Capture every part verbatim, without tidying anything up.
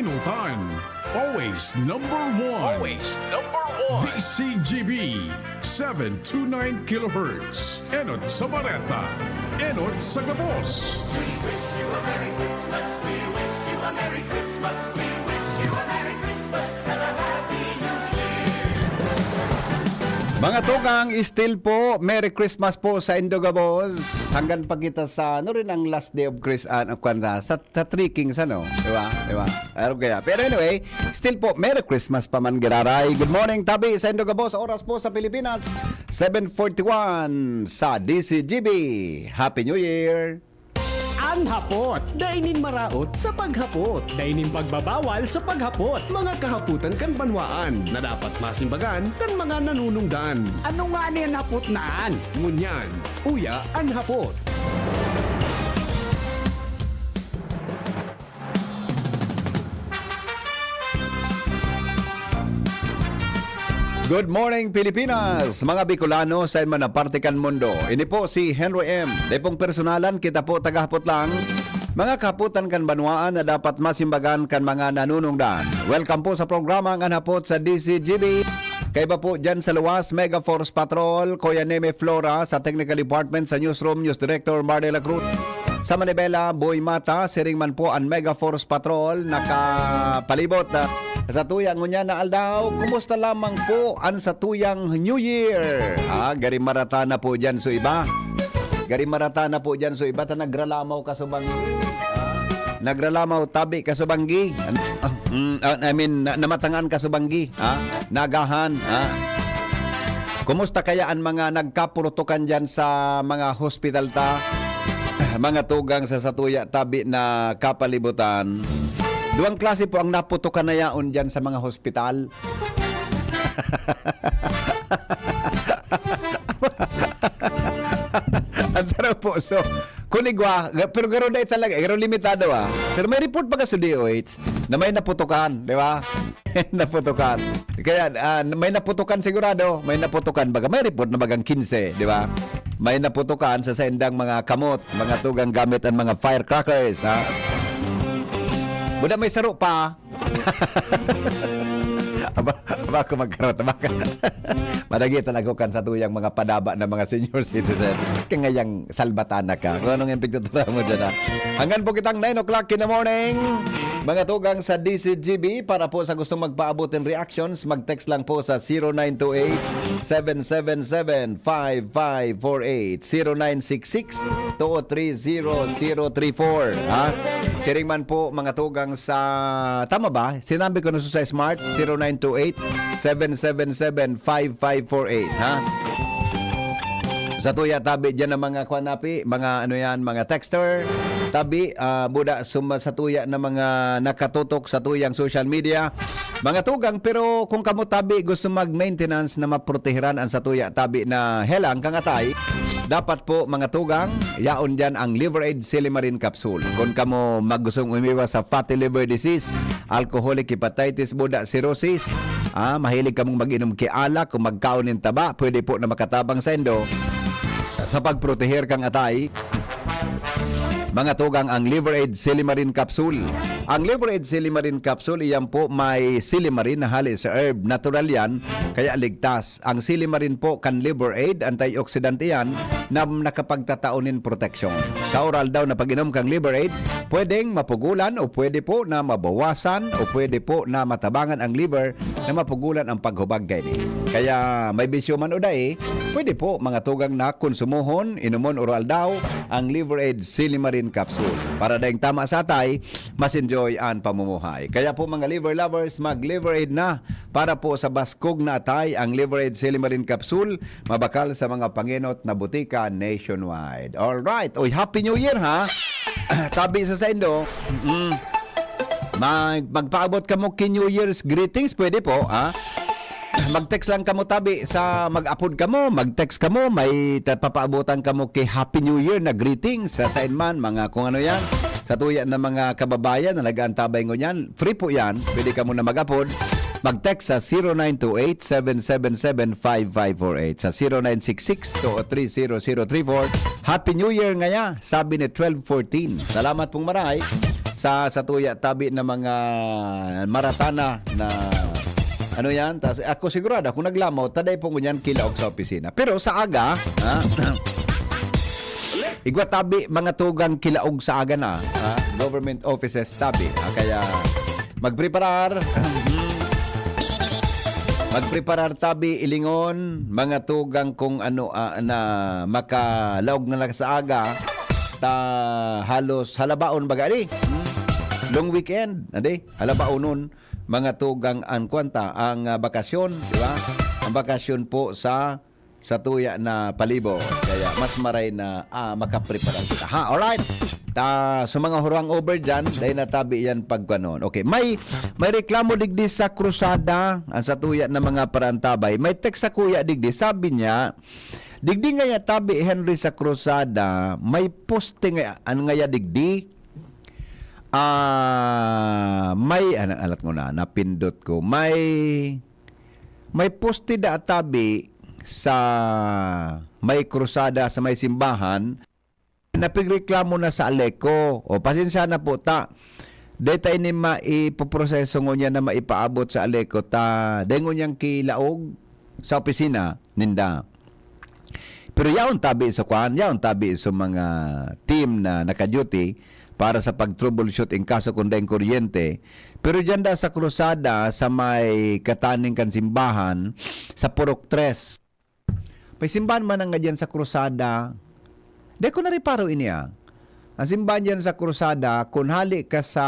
Tan, always number one. Always number one. D C G B, seven two nine kilohertz. Enot sa Bareta. Enot sa Gabos. We wish you a Merry Christmas. We wish you a Merry Christmas. We wish you a Merry Christmas and a Happy New Year. Mga tugang, still po, Merry Christmas po sa Indo Gabos. Hanggang pa kita sa, ano rin ang last day of Christmas, ano, kwan sa, sa, sa Three Kings, ano? Di ba? Di ba? Pero kaya, pero anyway, still po, Merry Christmas pa man, giraray. Good morning, tabi sa Indo Gabos. Oras po sa Pilipinas, seven forty-one sa D C G B. Happy New Year! An hapot, dai nin maraot sa paghapot. Dai nin pagbabawal sa paghapot. Mga kahapotan kan banwaan na dapat masimbagan kan mga nanunungdan. Ano ngani an hapot na an? Ngunyan, uya an hapot. Good morning, Pilipinas! Mga Bicolano sa man na parte kan mundo. Ini po si Henry M. Dai pong personalan, kita po tagahapot lang. Mga kahapotan kan banwaan na dapat masimbagan kan mga nanunungdan. Welcome po sa programa An Hapot sa D C G B. Kaiba po dyan sa luwas, Mega Force Patrol, Kuya Neme Flora, sa Technical Department, sa Newsroom, News Director Mar de la Cruz. Sa Manibela, Boy Mata, siring man po an Mega Force Patrol, nakapalibot, ah, sa tuyang ngunyan na aldaw. Kumusta lamang po an sa tuyang New Year? Ah, gari marata na po dyan so iba. Gari marata na po dyan so iba, ta nagralamaw ka so banggi. Ah, nagralamaw, tabi ka so banggi. An-, ah, mm, ah, I mean, na, namatangan ka so banggi. Ha? Nagahan, ha? Kumusta kaya an mga nagkapurutukan diyan sa mga hospital ta? Mga tugang sa satuya tabi na kapalibutan. Duwang klase po ang naputukan na yaon diyan sa mga hospital. Ang sarap po. So, kun igwa, pero garo na talaga, garo limitado, ah. Pero may report pa ka sa D O H na may naputukan, di ba? Naputukan. Kaya, ah, may naputukan sigurado, may naputukan. Baga may report na bagang kinse, di ba? May naputukan sa saindang mga kamot, mga tugang gamit ang mga firecrackers, ha? Buda may saro pa. Aba, aba ako magkarot, aba ka. Madagi talaga kan sa tuyang mga padaba na mga senior citizen. Kaya ngayang salbatan na ka. Kung anong yung pigtutura mo dyan, ha? Hanggang po kitang nine o'clock in the morning. Mga tugang sa D C G B, para po sa gustong magpaabot ng reactions, mag-text lang po sa zero nine two eight, seven seven seven, five five four eight, zero nine six six, two three zero zero three four, ha? Siring man po, mga tugang sa, tama ba? Sinabi ko na sa Smart, zero nine two eight, seven seven seven, five five four eight, ha? Sa tuya tabi dyan ng mga kwan napi, mga ano yan, mga texter, tabi, ah, buda suma sa tuya na mga nakatutok sa tuyang social media, mga tugang, pero kung kamo tabi gusto mag-maintenance na maprotehiran ang sa tuya tabi na helang kang atay, dapat po, mga tugang, yaon dyan ang Liver Aid Silimarin Capsule. Kung kamo magustong umiwas sa fatty liver disease, alcoholic hepatitis, buda, cirrhosis, ah, mahilig kamong mag-inom ki alak o magkaon nin taba, pwede po na makatabang sa indo sa pagproteher kang atay. Mga tugang, ang Liver Aid Silimarin Capsule. Ang Liver Aid Silimarin Capsule, iyan po may silimarin na hali sa herb. Natural yan, kaya ligtas. Ang silimarin po kan Liver Aid, antioxidant iyan na nakapagtatao nin proteksyon. Sa oral daw na pag-inom kang Liver Aid, pwedeng mapugulan o pwede po na mabawasan o pwede po na matabangan ang liver na mapugulan ang paghubag kaini. Kaya may bisyo man o dai, pwede po, mga tugang, na konsumohon, inumon oral daw ang Liver Aid Silimarin Capsule. Para daing tama sa atay, mas enjoy ang pamumuhay. Kaya po, mga liver lovers, mag-Liver Aid na para po sa baskog na atay, ang Liver Aid Silimarin Capsule, mabakal sa mga pangenot na butika nationwide. Alright. Oy, Happy New Year, ha? Tabi sa saindo. Mm. Mag, magpaabot kamo ki New Year's greetings, pwede po, ha? Mag-text lang kamo tabi sa mag-apod kamo, mag-text kamo, may ta-, papaabotan kamo ki Happy New Year na greetings sa sain man, mga kung ano yan. Sa tuya na mga kababayan na nag-aantabay ngunyan, free po yan. Pwede kamo na mag-apod. Mag-text sa zero nine two eight, seven seven seven, five five four eight, sa zero nine six six, two three zero zero three four. Happy New Year ngaya, sabi ni twelve fourteen. Salamat pong maray. sa satuya tabi na mga maratana na ano yan. Tas ako sigurado, kung naglamaw, taday po ngunyan kilaog sa opisina. Pero sa aga, ha? Igwa tabi, mga tugang kilaog sa aga na, ha? Government offices tabi. Ah, kaya magpreparar. Magpreparar tabi, ilingon, mga tugang kung ano, ah, na makalaog na lang sa aga. Ta halos halabaon baga ni. Hmm? Long weekend, adi, halabaonon, mga tugang ang kwanta, ang, ah, bakasyon, di ba? Ang bakasyon po sa, sa tuya na palibot. Kaya mas maray na, ah, makaprepara kita. Ha, alright. Ta, sa mga hurang over dyan, dahil natabi yan pagkanon. Okay, may, may reklamo digdi sa Cruzada, ang sa tuya na mga parantabay. May text sa kuya digdi, sabi niya, digdi ngaya tabi Henry sa Cruzada, may poste nga, ano ngaya digdi? Ah, may, ano, alat ko na, napindot ko. May, may poste da tabi sa may Cruzada, sa may simbahan, napigreklamo na sa Aleco. O, pasensya na po ta. Deta ini maipoproseso ngunyan na maipaabot sa Aleco ta dai ngunyan kilaog sa opisina ninda. Pero yaon tabi sa kwan, yaon tabi sa mga team na naka-duty para sa pag-troubleshoot in kaso kung daing kuryente. Pero dyan da sa Cruzada, sa may kataning kan simbahan, sa Purok tres. May simbahan man nga dyan sa Cruzada. Di ko nareparo ini, ah. Ang simbahan dyan sa Cruzada, kung hali ka sa,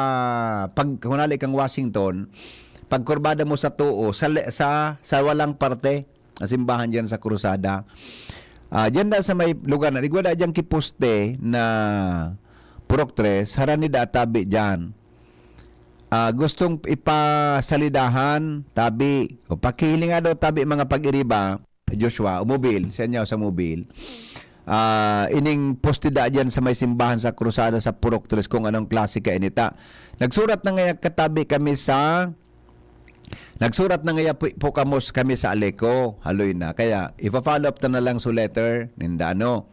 pag, kung hali kang Washington, pagkurbada mo sa tuo, sa, le- sa, sa walang parte, ang simbahan dyan sa Cruzada. Ah, dyan na sa may lugar na, igwa na dyan kiposte na Purok tres, harani da tabi dyan. Ah, gustong ipasalidahan, tabi, o pakihiling nga daw tabi mga pag-iriba, Joshua, o mobil, sa inyo sa mobil. Ah, ining poste da dyan sa may simbahan sa Cruzada sa Purok tres kung anong klase ka inita. Nagsurat na ngaya katabi kami sa, nagsurat na ngaya po, po kamo s- kami sa Aleco, haloy na. Kaya, ipa-follow up ta na lang sa letter, ninda ano.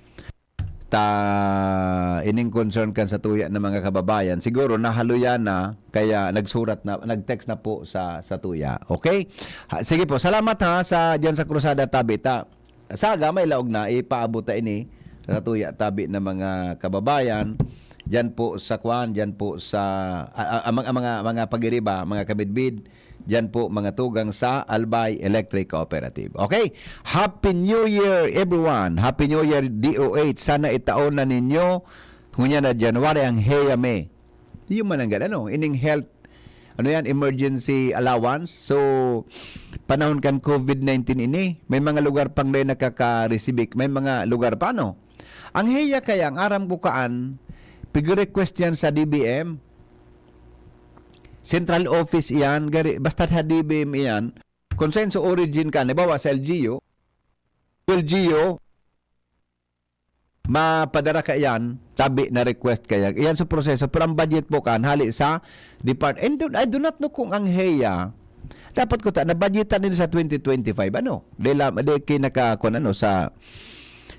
Ta, ining concern kan sa tuya ng mga kababayan, siguro nahaluyan na, kaya nagsurat na, nag-text na po sa, sa tuya. Okay? Ha, sige po, salamat ha, sa, dyan sa Cruzada tabi ta. Saga, may laog na, ipaabot ta ini sa tuya tabi ng mga kababayan. Dyan po sa kwan, dyan po sa, a, a, a, mga, mga, mga pag-iriba, mga kamidbid, dyan po mga tugang sa Albay Electric Cooperative. Okay? Happy New Year, everyone! Happy New Year, D O H! Sana itaon na ninyo, ngunyan na January, ang heya me. Yung man ang gana, no? Ining health, ano yan, emergency allowance. So, panahon kan covid nineteen ini, may mga lugar pang may nakaka-receive, may mga lugar pa, no? Ang heya kaya, ang aram ko kaan, pig-request yan sa D B M. Central office iyan, gari, basta sa D B M iyan, kung saan sa origin ka, halimbawa sa L G U, L G U, mapadara ka iyan, tabi na request ka iyan. Iyan sa proseso, pero ang budget po kan, hali sa depart-, and do, I do not know kung ang heya, dapat ko ta, nabudgetan nila sa twenty twenty-five, ano? Di la, di kinaka, kung ano, sa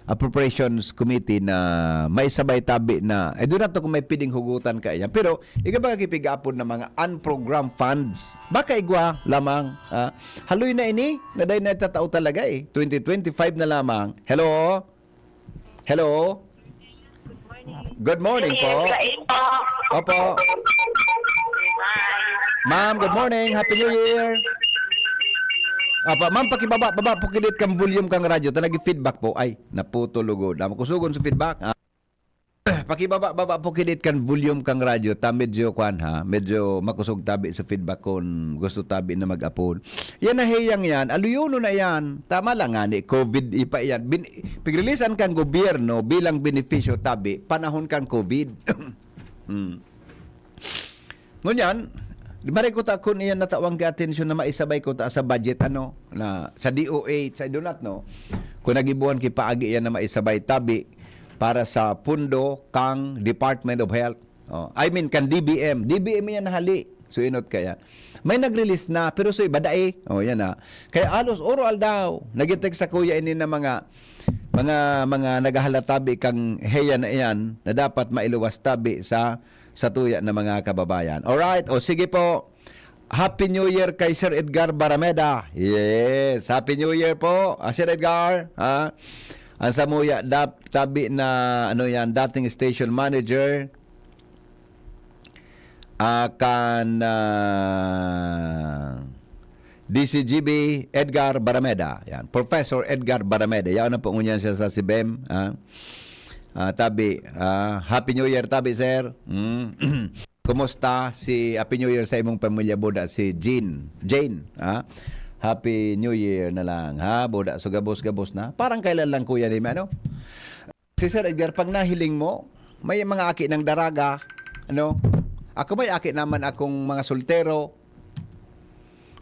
Appropriations Committee na may sabay tabi na, I do not know kung may piding hugutan ka iyan. Pero, iga ba kipigapon na mga unprogrammed funds? Baka igwa lamang, ah, haloy na ini, na dahil na itatao talaga eh. Twenty twenty-five na lamang. Hello? Hello? Good morning po. Opo. Ma'am, good morning. Happy New Year. Opo, ma'am, pakibaba, baba po kilit kang volume kang radyo. Ta nag-feedback po. Ay, naputol lugod. Ah, makusugon sa feedback. Ah, pakibaba, baba po kilit kan volume kang radyo. Ta medyo, kwan ha, medyo makusog tabi sa feedback kun gusto tabi na mag-apod. Yan na heyang yan. Aluyono na yan. Tama lang nga ni covid ipa yan. Bin, pigrilisan kang gobyerno bilang benepisyo tabi panahon kang covid. Hmm. Ngunyan, di ba rin ko ta kun iyan natawang ki atensyon na maisabay ko ta sa budget, ano, na sa D O H, I do not know, kung nagibuhan ki paagi yan na maisabay tabi para sa pundo kang Department of Health. Oh, I mean, kan D B M. D B M yan hali. So, inot kaya. May nag-release na, pero so iba dai. Oh, yan na. Kaya alos oro aldaw, nagitext sa kuya ini na mga, mga, mga naghahalatabi kang heya na iyan na dapat mailuwas tabi sa sa tuya na mga kababayan. Alright, o sige po. Happy New Year kay Sir Edgar Barameda. Yes, Happy New Year po, ah, Sir Edgar. Ha? Ang samuya dap, tabi na, ano yan, dating station manager, ah, kan, ah, D C G B, Edgar Barameda. Yan, Professor Edgar Barameda. Yan na po ngunyan siya sa C B E M. Ha? Ah, tabi, ah, Happy New Year, tabi, sir. Mm. Kumusta si Happy New Year sa imong pamilya, Buda, si Jean? Jane, ha? Happy New Year na lang, ha, Buda? So, gabos-gabos na. Parang kailan lang, Kuya Neme, ano? Si Sir Edgar, pag nahiling mo, may mga aki ng daraga, ano? Ako may aki naman akong mga soltero,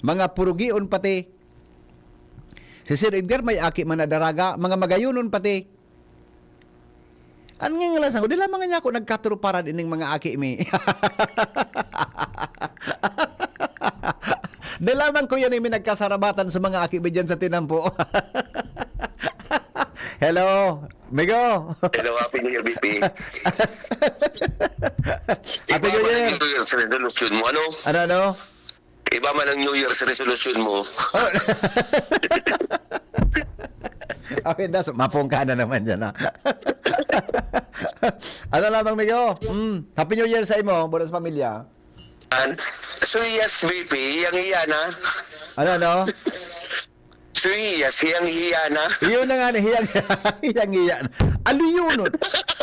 mga purugion pati. Si Sir Edgar may aki man na daraga, mga magayunon pati. An ngingalasan ko, di lamang niya ako nagkatruparan ining mga aki mi. Di lamang ko yan, eh, may nagkasarabatan sa mga aki mi dyan sa tinampo. Hello, Migo. Hello, Happy New Year, B P. Happy New Year. New Year's resolution mo, ano? Ano, ano? Iba man ang New Year's resolution mo. Oh. Okay, das, mapungka na naman dyan, ha? Ano lamang, Migo? Mm. Happy New Year sa imo, buenas pamilya. An, so yes, B P, yang iya na. Ano, ano? So yes, yang iya na. Iyon na nga, ni hiyang, hiyang iya na. Aluyonon.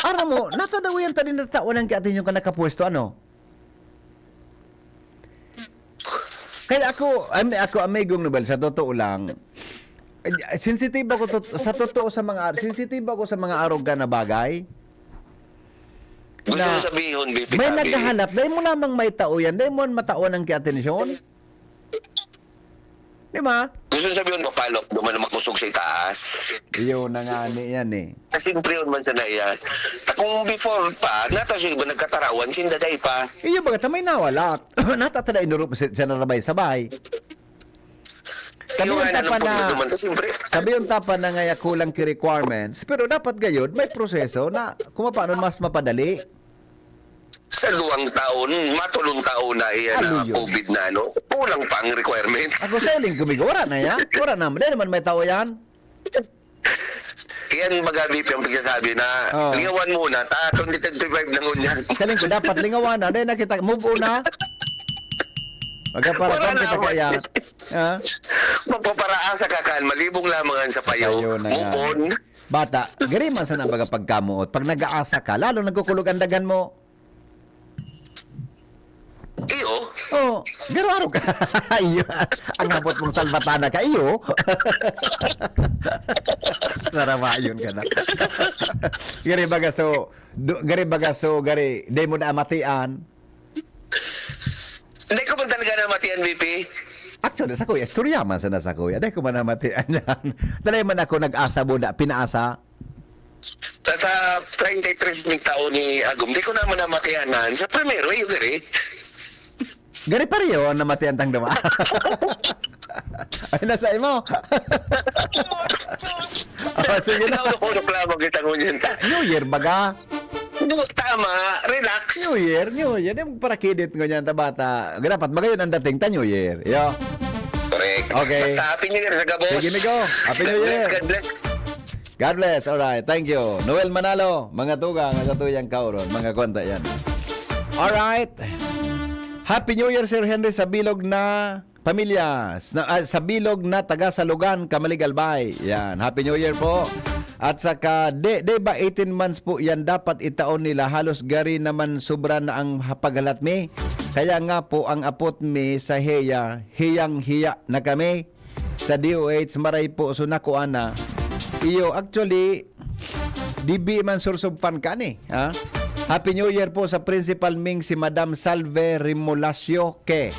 Aram mo, natadaw yan ta din na tao nang kiatin yung kanakapwesto, ano? Kaya ako, am-, ako, Amigong Nobel, sa totoo lang, eh, sensitive ako to, sa totoo sa mga, sensitive ako sa mga arogan na bagay. Gusto mo sabihon, B P May Tabi? Naghahalat, dahil mo namang may tao yan, dahil mo matawan ang kiatensyon. Di ba? Gusto mo sabihon, mapalok, duman na makusog sa itaas. Iyo na nga ni yan eh. Kasi pre, yun man sana iyan. Kung before pa, nata siya iba nagkatarawan, sinda day pa. Iyo, baga ta may nawala. Natatada inurup sa, sa narabay-sabay. Sabi Iyo yung nga, tapa nanong na, pagdaduman, siyempre. Sabi yung tapa na ngaya kulang ki requirements, pero dapat gayod, may proseso na kung paano mas mapadali. Sa duwang taon, matulong taon na iyan na Aluyo. COVID na, ano, kulang pa ang requirement. Ako sa iling kumigo, wala na yan. Wala na, di naman may tao yan. Iyan, baga, B P ang pagsasabi na, Oh. Lingawan muna, ta, twenty twenty-five na ngunyan. Kaling ko, dapat lingawan na. Dahil nakita, move on na. Magkaparamdam Wala na kita ako. Kaya. Ha? Magpaparaasa ka, kan, malibong lamang ang sapayo. Sapayo na Move yan. On. Bata, gari man sana baga pagkamuot. Pag nag-aasa ka, lalo nagkukulog ang dagan mo. Iyo. Oh, garo-aro ka. Iyo. Ang abot mong salbatana ka, iyo. Sarabayon ka na. Gari baga so, du-, gari baga so, gari, di mo na amatian. Hindi ko man talaga namatian, B P. Actually, sa kuya, istorya man sana sa kuya. Di ko man namatian yan. Talay man ako nag-asa, buda, pinaasa. Sa, sa treinta y tres ming taon ni Agum, di ko naman namatianan. Sa primero, eh, yung gari. Gari pa rin yun, namatian tang duma. Ay, nasa imo. Oh, sige na. Ikaw, nakulog lamang kita ngunyan ta. New Year, baga? No, tama. Relax. New Year, New Year. Di mo parakidit ngunyan ta, bata. Dapat magayon ang dating ta, New Year. Yo. Correct. Okay. Basta Happy New Year sa gabos. Sige, Migo. Happy New Year. God bless, God bless. God bless. Alright. Thank you. Noel Manalo, mga tugang, sa tuyang kauron. Mga kwenta yan. Alright. Happy New Year, Sir Henry, sa bilog na pamilya. Sa, ah, sa bilog na taga Salugan, Camalig, Albay. Yan. Happy New Year po. At saka, di, di ba eighteen months po yan dapat itaon nila? Halos gari naman sobra na ang ha-, paghalat mi. Kaya nga po, ang apot mi sa heya, hiyang-hiya na kami. Sa D O H, maray po, so nakuha na. Iyo, actually, dibi man source of fun ka ni, ha? Happy New Year po sa Principal Ming, si Madam Salve Remolacio Ke,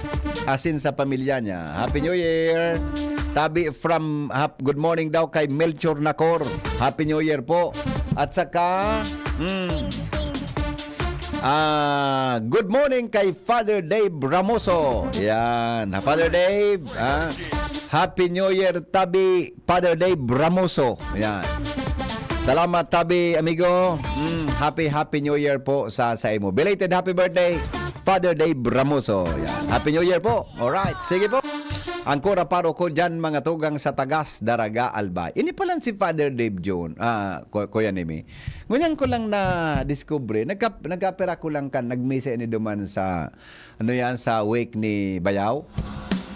asin sa pamilya niya. Happy New Year! Tabi from, hap-, good morning daw kay Melchor Nacor. Happy New Year po. At saka, mm, ah, good morning kay Father Dave Ramoso. Yan. Father Dave, ah, Happy New Year, tabi, Father Dave Ramoso. Yan. Salamat, tabi, amigo. Mm, happy, happy New Year po sa, sa imo. Belated happy birthday, Father Dave Ramoso. Yan. Happy New Year po. Alright, sige po. Ang kura paro ko dyan, mga tugang sa Tagas, Daraga, Albay. Ini palan si Father Dave Jun, ah, Ku-, Kuya Nemi. Ngunyan ko lang na-discover, nagka-, nagkapira ko lang kan, nagmisa ini duman sa, ano yan, sa wake ni Bayaw.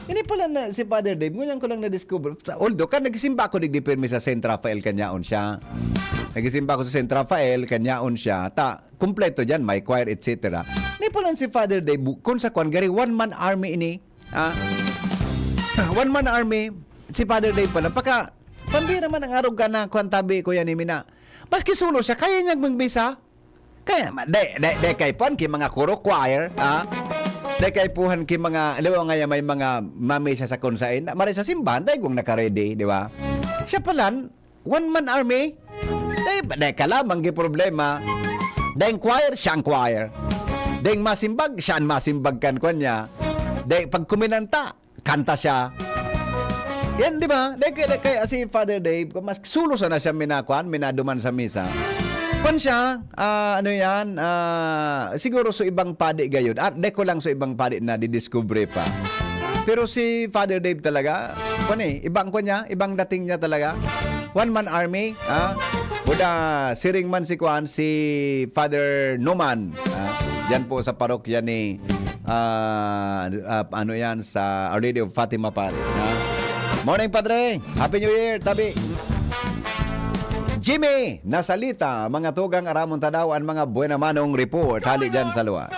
Ini pala na si Father Dave, ngunyan ko lang na-discover. Sa, although, kan nagsimba ako digdi pirmi sa Saint Raphael, kanyaon siya. Nagsimba ako sa Saint Raphael, kanyaon siya. Ta, kumpleto dyan, may choir, et cetera. Ini pala si Father Dave, bu-, kun sa kwan, gari one-man army ini. Ah, one-man army, si Father Dave pala. Pagka, pambira man ang arog ka na, kwan tabi, Kuya Nemi na. Maski solo siya, kaya niyang magbisa. Kaya, ma-, de, de, de kay puan, ki mga kuro choir, ha? De kay puhan, ki mga, alam mo nga, may mga mami siya sa kunsain, na, maray sa simbahan, dahil kung naka-ready, di ba? Siya palan, one-man army. Dahil, de ka lamang, gi problema. Dahil choir, siya ang choir. Dahil masimbag, siya ang masimbag kan kwan niya. Dahil pag kuminanta, kanta siya. Yan, di ba? Dahil kay, kay, si Father Dave, mas sulo sana siya minakuan, minaduman sa misa. Kwan siya, ah, ano yan, ah, siguro so ibang padi gayod. At deko lang so ibang padi na didiskubre pa. Pero si Father Dave talaga, kwan eh, ibang kwan niya, ibang dating niya talaga. One-man army, ha? Buda, siring man si kwan, si Father Numan, ha? Diyan po sa parokya ni, ah, ah, ano yan, sa Our Lady of Fatima Parish, ha? Morning, Padre! Happy New Year, tabi! Jimmy Nasalita, mga tugang aramon tadaw, ang mga buena manong report, hali dyan sa luwa.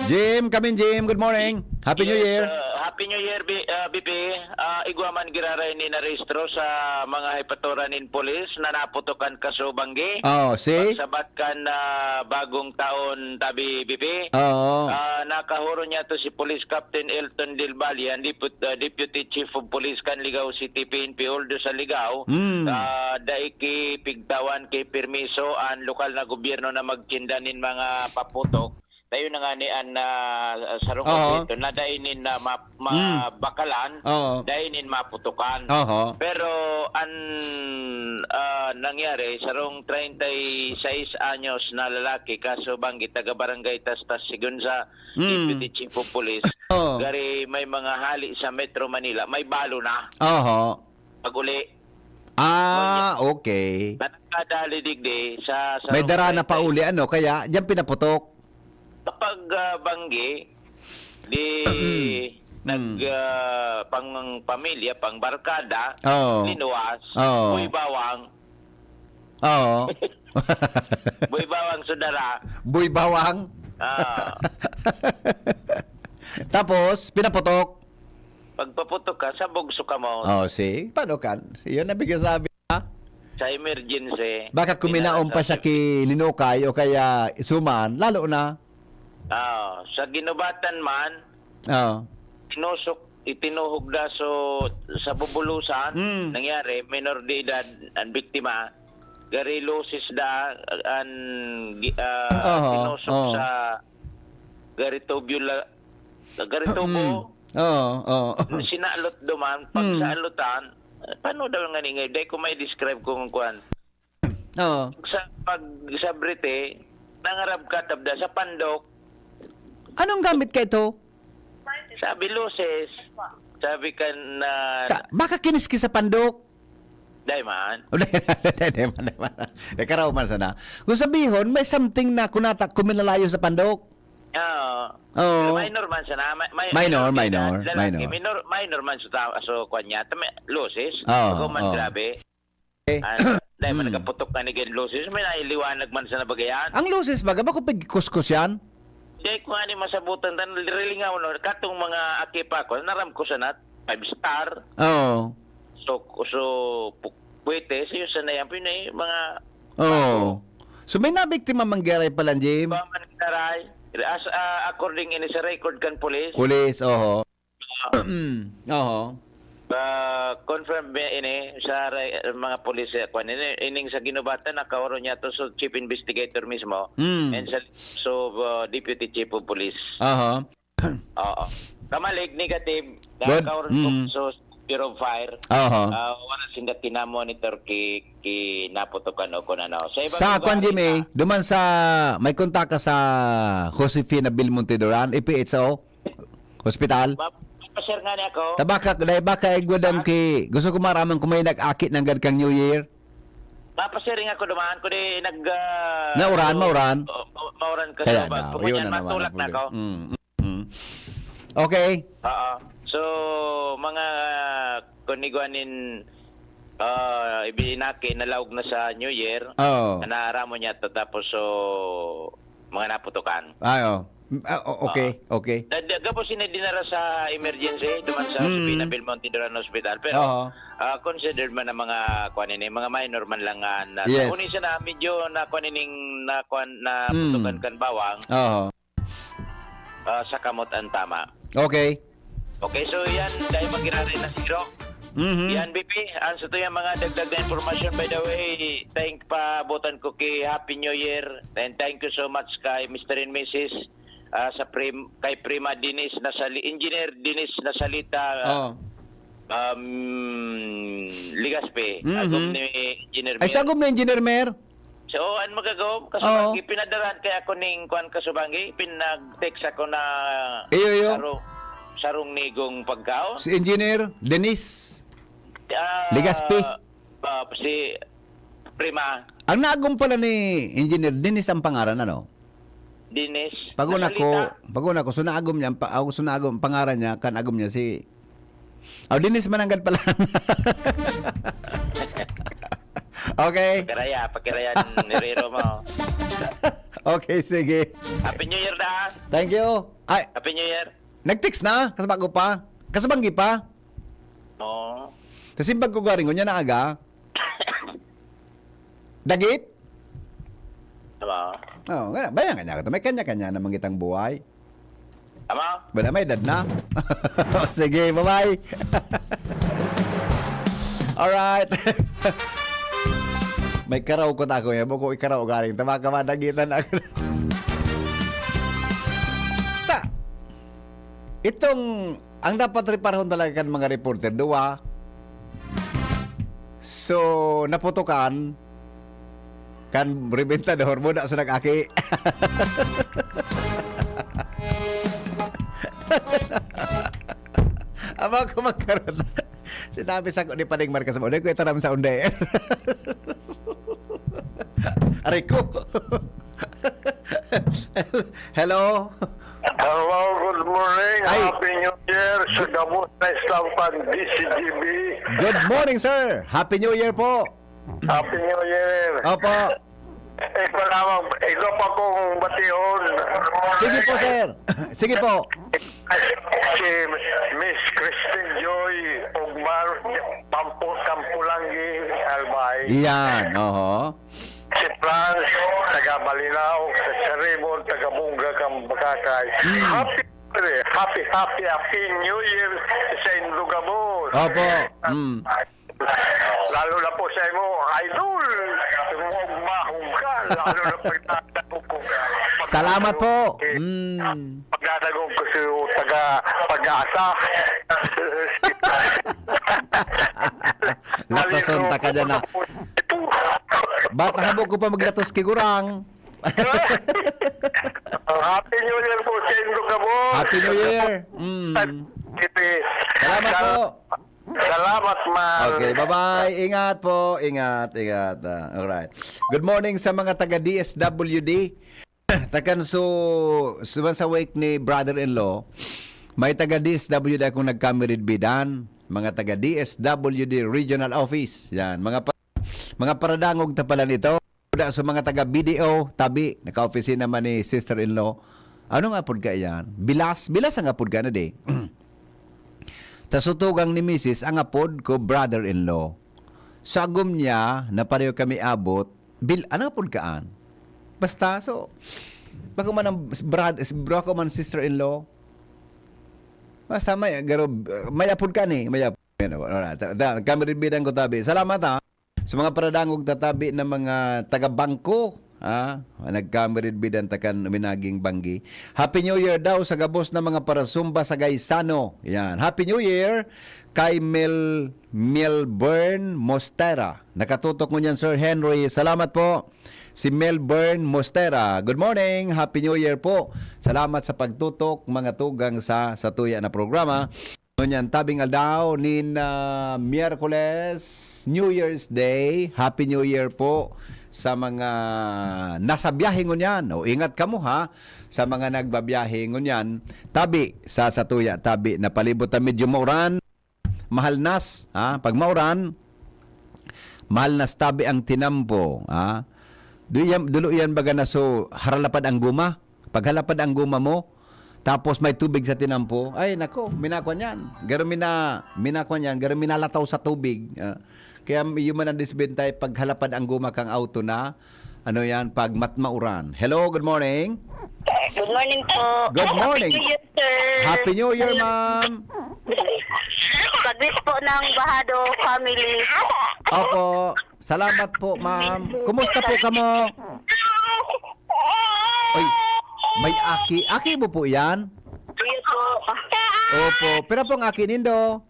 Jim, come in, Jim. Good morning. Happy New Yes, Year. uh, Happy New Year, B-, uh, B P. Uh, igwa man giraray ni narehistro sa mga hepatoran nin pulis na naputokan kaso banggi. Oh, see? Pagsabat kan, uh, bagong taon, tabi, B P. Oo. Uh, nakahuro niya to si Police Captain Elton Del Valle, ang Deput-, uh, Deputy Chief of Police kan Ligao City P N P, although sa Ligao, Mm. uh, dai ki pigtawan ki permiso ang lokal na gobyerno na magtinda nin mga paputok. Tayo na nga ni an, ah, sarong Oo. obheto na dai nin, ah, ma-, Hmm. mabakalan, Oo. dai nin maputukan. Oho. Pero an, ah, nangyari, sarong treinta y seis anyos na lalaki, kaso banggi, taga Barangay Tastas, sigon sa Hmm. Deputy Chief of Police, Oo. gari may mga hali sa Metro Manila, may balo na. Oho. Pag-uli. Ah, Ngunyan, okay. na nakadali digdi sa, sa May dara na treinta y pauli, ano, kaya diyan pinaputok. Kapag, ah, banggi, di Mm. nag, Mm. ah, pang pamilya, pang barkada, Oo. linuwas, Oo. buy bawang. Oo. Buy bawang, sudara. Buy bawang? Ah. Tapos, pinaputok? Pagpaputok ka, sabog sa kamot. Oh, see? Paano kan? Yun ang bigyan sabi, ha? Sa emergency, Baka kuminaon pa siya pinalakas ki Linukay o kaya Suman, lalo na. Ah, sa Ginubatan man, Oh. tinusok, itinuhog daso sa bubulusan, Mm. nangyari, minor de edad ang biktima. Gari lusis da, an, gi-, ah, Oho, tinusok oho. sa gari tubular, gari tubo. Mm. Oo, oo. Sinalot duman, pag Mm. saalotan, paano daw nga ni, dai ko may describe kung kuan. Oo. Sa pag, sa brete, nangarab ka tabda sa pandok. Anong gamit ka ito? Sabi, luces. Sabi ka na Ta-, baka kiniski sa pandok. Dai man. Dai man, dai man. Nakaraw man sana. Kung sabihon, may something na kunata, kuminalayo sa pandok. Oo. Oo. Pero minor man sana. May, may, Minor, minor din minor, na lalaki. minor. Minor, minor man sa tao. So, kwan niya. Tama, luces. Oo, Ako man, oo. grabe. Eh, Ah, dahil man hmm. nagkaputok na ni Glenn Lucis, may nailiwanag man sa nabagayan. Ang luces, baga, bako pigkuskus yan? Di ko nga ni masabutan, tan rilingaw, no? Katong mga aki pa ko, naram ko sa nat, five star. Oo. So, so, pu-, puwete, sa iyo sa na yan, pinay, mga Oo. So, may nabiktima manggaray pala, Jim? Paman taray, as, ah, according ini sa record kan pulis. Pulis, oho. Mm, oho. Ah, confirm ba ini sa re-, mga pulis, eh, kwan ini, ining sa Ginubatan, nakaoro niya to, so, chief investigator mismo. Mm. And sa, so, uh, deputy chief of police. Aha. Oo. Kamalig, negative. Good. Nakaoro ko, Mm. so, Bureau of Fire. Oho. Ah, wala sinda kinamonitor ki, ki naputukan o kun ano. Sa ibang Sa lugar kwan, Jimmy, na, duman sa, may kontak ka sa Josefina Belmonte Duran, E P H O, hospital? ma-, mapasir nga ni ako. Tabaka, dahil baka igwadan ki, gusto ko maraman kung may nag-aki nanggad kang New Year. Mapasir nga ako dumaan ko di nag... ah, Nauran, mauran? oh, ma-, mauran ka Kaya sa na, bag. Kung yun yan, na naman matulak ang na ako. problema. Mm, mm. Okay. Oo. So, mga kuniguanin, ah, ibinaki na laog na sa New Year, Oo. na naaramo niya to, tapos so, mga naputukan. Ayo. Ah, o- okay, okay. Da- da- Gabos ini dinara sa emergency, duman sa Mm. Josefina Belmonte Duran Hospital. Pero, Oo. ah, considered man ang mga, kuan ini, mga minor man lang nga. Na, Yes. Una siya na, medyo na, kuan ining, na, kuan, na Mm. putukan kan bawang, Oo. ah, sa kamot ang tama. Okay. Okay, so yan, dahil magiraray na siguro. Mhm. Yan, B P, ang sa tuyang mga dagdag na impormasyon, by the way, thank pa, butan ko ki Happy New Year, and thank you so much kay Mister and Missus ah, sa prim, kay Prima Denise Nasali, Engineer Denise Nasalita, Oh. um, Ligaspi, Mhm. agom ni Engineer Ay, Mer. sagom na, Engineer Mer? So, an magagaw, Oo. kasubangi, pinadaran kay ako ning kuan kasubangi, pinag-text ako na Iyo, iyo. sarong, sarong nigong pagkaon. Si Engineer Denise Ah, Ligaspi. ah, si Prima Ang naagom pala ni Engineer Dennis ang pangaran, ano? Dennis. Pag una ko, Nasalita. Pag una ko, so naagom niya, ang pa, ako, so naagom, ang pangaran niya, kan agom niya si... Oh, Dennis Mananggad pala. Okay. Pakiraya, pakiraya ni Rero mo. Okay, sige. Happy New Year, da. Thank you. Ay, Happy New Year. Nag-text na? Kasabago pa? Kasabanggi pa? Oo. Kasi pag kugaringon niya na aga, dagit? Diba? Oo, nga, bayan kanya ka. May kanya-kanya naman kitang buhay. Tama? Wala, may edad na. Sige, bye-bye. Alright. May karaw ko tako niya. Buko ikaraw galing. Tama ka ba? Dagitan na. Ta. Itong, ang dapat reparahon talaga kan mga reporter, duwa. So, naputukan, kan rebentador, muda sa nag-aki. Ama ko magkaroon. Sinabi sa ko ni Paning Marcos mo, "Di ko itaram sa unde." Aray ko. Hello? Hello, good morning. Ay. Happy New Year sa gabos na estampan, D C G B. Good morning, sir. Happy New Year po. Happy New Year. Opo. Ikaw lamang, ikaw pa kong bation. Sige po, sir. Sige po. Si Miss Christine Joy Ugmar, Pampo, Tampulanggi, Albay. Yan, oho. Si Franz, taga Malinao, sa Saribon, taga Bunga, Kambakakay. Mm. Happy, happy, happy, happy New Year sa indo gabos. Opo. Mm. Lalo na po sa imo, idol. Imo ang mahong ka. Lalo na pag nagdadako ko. Salamat po. Eh, Mm. Pagdadagog ko sa taga Pag-asa. Latason ta ka dyan na. Ito. Ba't habo ko pa maglatos ki Gurang? Happy New Year po sa indo gabos. Happy New Year. Mm. Ito, Salamat po. Salamat, man. Okay, bye-bye. Ingat po. Ingat, ingat. Ah, alright. Good morning sa mga taga D S W D. Takan so, suman sa wake ni brother-in-law, may taga D S W D akong nagkamiridbidan. Mga taga D S W D Regional Office. Yan. Mga pa- mga paradangog ta pala nito. Da sa mga taga B D O, tabi, naka-opisina man ni sister-in-law. Ano nga apod ka yan? Bilas? Bilas ang apod ka na di. Ta sutugang ni misis, ang apod ko brother-in-law. Sa agom niya, na pareho kami abot, bil, ano apod kaan? Basta, so, bako man ang brad, bako man sister-in-law. Basta may, garo, may apod ka ni, may apod. Yan, wala, wala. Ta- ta- Kami rin bidang ko tabi. Salamat ha. Sa mga paradangog tatabi na mga taga-bangko, Ah, nagkamiridbidan ta kan minaging banggi. Happy New Year daw sa gabos na mga parasumba sa Gaisano. Yan. Happy New Year kay Mel-, Melbourne Mostera. Nakatutok ngunyan, Sir Henry. Salamat po. Si Melbourne Mostera. Good morning. Happy New Year po. Salamat sa pagtutok, mga tugang sa, sa tuya na programa. Ngunyan, tabing aldaw nin, ah, Miyerkules, New Year's Day. Happy New Year po sa mga nasa biyahe ngunyan. O, ingat kamo, ha, sa mga nagbabiyahe ngunyan. Tabi sa satuya, tabi na palibot na medyo mauran, mahalnas, ha. Pag mauran, mahalnas tabi ang tinampo, ha. Duyan, dulo yan baga na so haralapad ang guma. Paghalapad ang guma mo, tapos may tubig sa tinampo, ay nako, minakwan yan. Garo mina-, minakwan yan, garo minalataw sa tubig. Ah, kaya yun man ang disbentay paghalapad ang guma kang auto na, ano yan, pag matmauran. Hello, good morning. Good morning po. Good morning. Happy New Year, sir. Happy New Year, ma'am. Pag-wish po ng Bahado family. Opo. Salamat po, ma'am. Kumusta po kamo? Oy, may aki. Aki mo po yan? Iyo po. Opo. Pero pong aki nindo?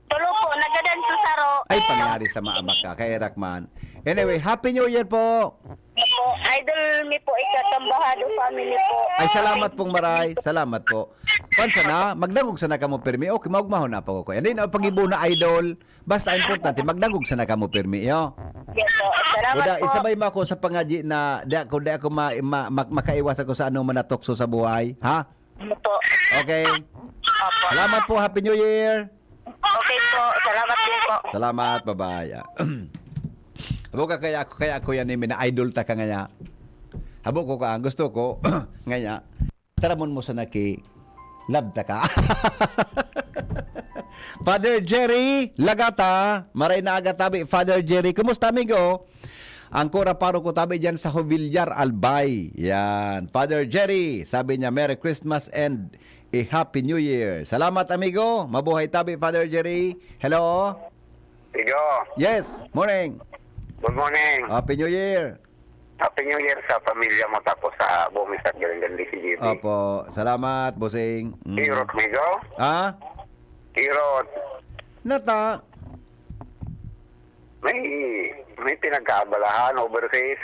Tulo po, nagadan sa saro. Ay, pangyari sa maabak ka. Kay Rakman. Anyway, Happy New Year po. Po, idol mi po, ika kang Bahado family po. Ay, salamat pong maray. Salamat po. Kwan sana, magdangog sana kamo pirmi. Okay, maugmahon na po ko. Hindi na pag-ibo na idol. Basta importante, magdangog sana kamo pirmi, yo. Yes po. Salamat Buda, po. Isabay mo ako sa pangadyi na di ako, di ako ma, ma, ma, makaiwas ako sa anong manatukso sa buhay, ha? Ano po? Okay. Opo. Salamat po, Happy New Year. Okay po. Salamat din po. Salamat, bye-bye. Ah. Abo ka kaya ako, kaya ako yan, eh, mina-idol ta ka ngaya. Abo ko ka, gusto ko, ngaya. Taramon mo sa naki, love ta ka. Father Jerry Lagata, maray na aga tabi, Father Jerry. Kumusta, amigo? Ang kura paro ko tabi dyan sa Jovillar, Albay. Yan. Father Jerry, sabi niya, "Merry Christmas and a Happy New Year." Salamat, amigo. Mabuhay tabi, Father Jerry. Hello? Igo, Yes, morning. good morning. Happy New Year. Happy New Year sa pamilya mo tapos sa buong Mister Galingan D C G B. Opo, salamat, bossing. Mm. Kirot, Migo. Ah? Kirot, Nata? may, may pinagkaabalahan overseas.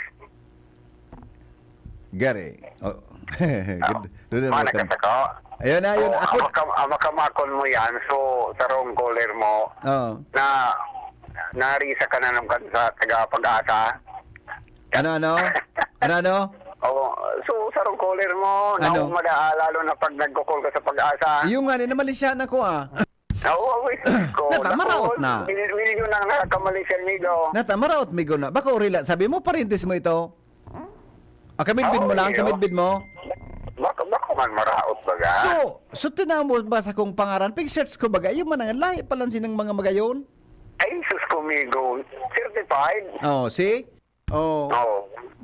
Gary. Oh. Good. Doon na Mana naman. ka sa ko? Ayun na, yun. Oh, Ako. Amakam, amakamakon mo yan. So, sarong caller mo Oh. na narisa ka na naman sa taga-pag-asa. Ano, ano? Ano, ano? Oh, so, sarong caller mo, Ano? Naumada, lalo na pag nagko-call ka sa pag-asa. Yung nga, namalisya na ko ah. Oo, wait ko. Nata, maraot na. Mil-, milyon ang nakakamali siya, amigo. Nata, maraot, migo na. Baka urila, sabi mo, parintis mo ito. Ah, kamidbid mo Oo, lang, iyo. Kamidbid mo. Baka, baka man maraot baga. So, so tinan mo ba sa kong pangaran? Pag-search ko baga, yung manang lahi pala sinang mga magayon. Ay, sus ko, amigo. Certified? Oh, see? Oh. Oo.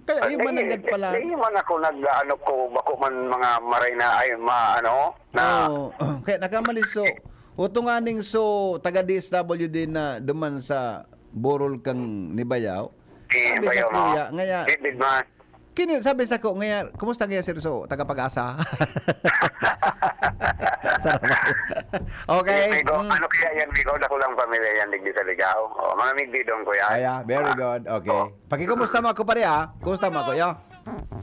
Kaya yung Ay, mananggad pala. Hindi man ako nag-ano ko, bako man mga maray na, ay, ma, ano, na, Oh, kaya nakamali so. Uto nga ning so, taga D S W D na duman sa Burol kang Nibayaw. Eh, Sabi sa bayaw, no? kuya, ngaya, Hindi man. Kini, sabi sa ko, ngaya, kumusta ngaya, Sir So? Taga Pag-asa? Sarap. Okay. Migo, Mm. ano kaya yan, Migo? Dako lang pamilya yan, digdi sa Ligao. Oh, mga migdidong ko yan. Aya, very good. Okay. Oh. Pakikumusta mo ako, pare, ha? Kumusta mo ako, yo?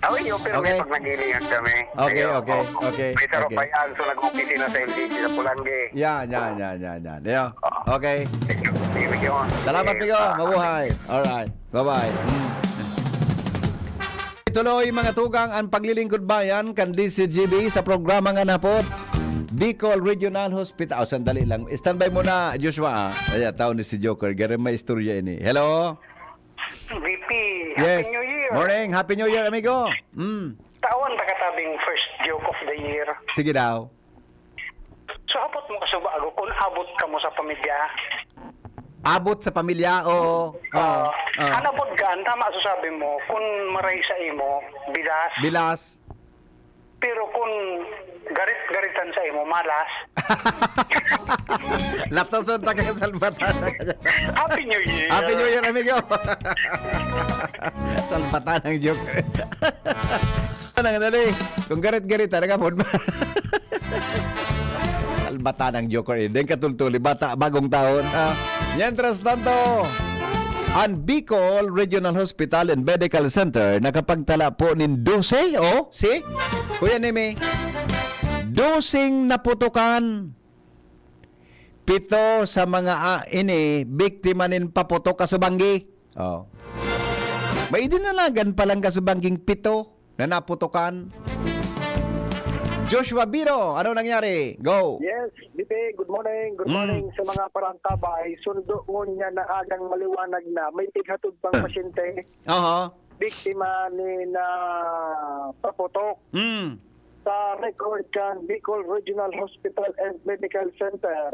Oh, yun, pero Okay. may pag nag-iingat kami. Okay, Ayun, okay, oh. okay, May sarap okay. pa yan. So, nag-opisina sa L D C sa Pulangge. Yan, yan, yan, yan, yan. Yo. Oh. Okay. Sige, Migo. Salamat, Sige. Migo. Mabuhay. Alright. Bye-bye. Mm. Ituloy, mga tugang, ang paglilingkod bayan kan D C G B sa programa nga napot Bicol Regional Hospital. Oh, sandali lang. Standby muna, Joshua. Ah. Ay, tao ni si Joker. Gari may istorya ini. Hello? V P, Yes. Happy New Year. Morning. Happy New Year, amigo. Mm. Tawan ta katabing first joke of the year. Sige daw. So, hapot mo kasubago kung abot ka mo sa pamilya. Abot sa pamilya? Oo. Oo. Ah, Oo. Ano pod ka, ang tama sa sabi mo, kung maray sa imo, bilas. Bilas. Pero kung Garit-garitan sa imo, malas. Latoson ta kay Salbatanan. Happy New Year! Happy New Year, amigo! Salbatanang joker. Anong dali? Kung garit-garit, talaga po. Salbatanang joker, eh. Deng katultuli, bata, bagong taon. Ah, mientras tanto, ang Bicol Regional Hospital and Medical Center nakapagtala po nin dose, oh, si Kuya Neme, dosing naputukan. Pito sa mga, ah, ini, biktima nin paputok kasubanggi. Oh. May idinalagan palang kasubangging pito na naputukan. Joshua Biro, ano nangyari? Go! Yes, Bibi, good morning. Good Mm. morning sa mga parangkabay. Sundo ngunyan na agang maliwanag na may tighatod pang pasyente, Aha. biktima ni na paputok. Mm. Sa record kan Bicol Regional Hospital and Medical Center,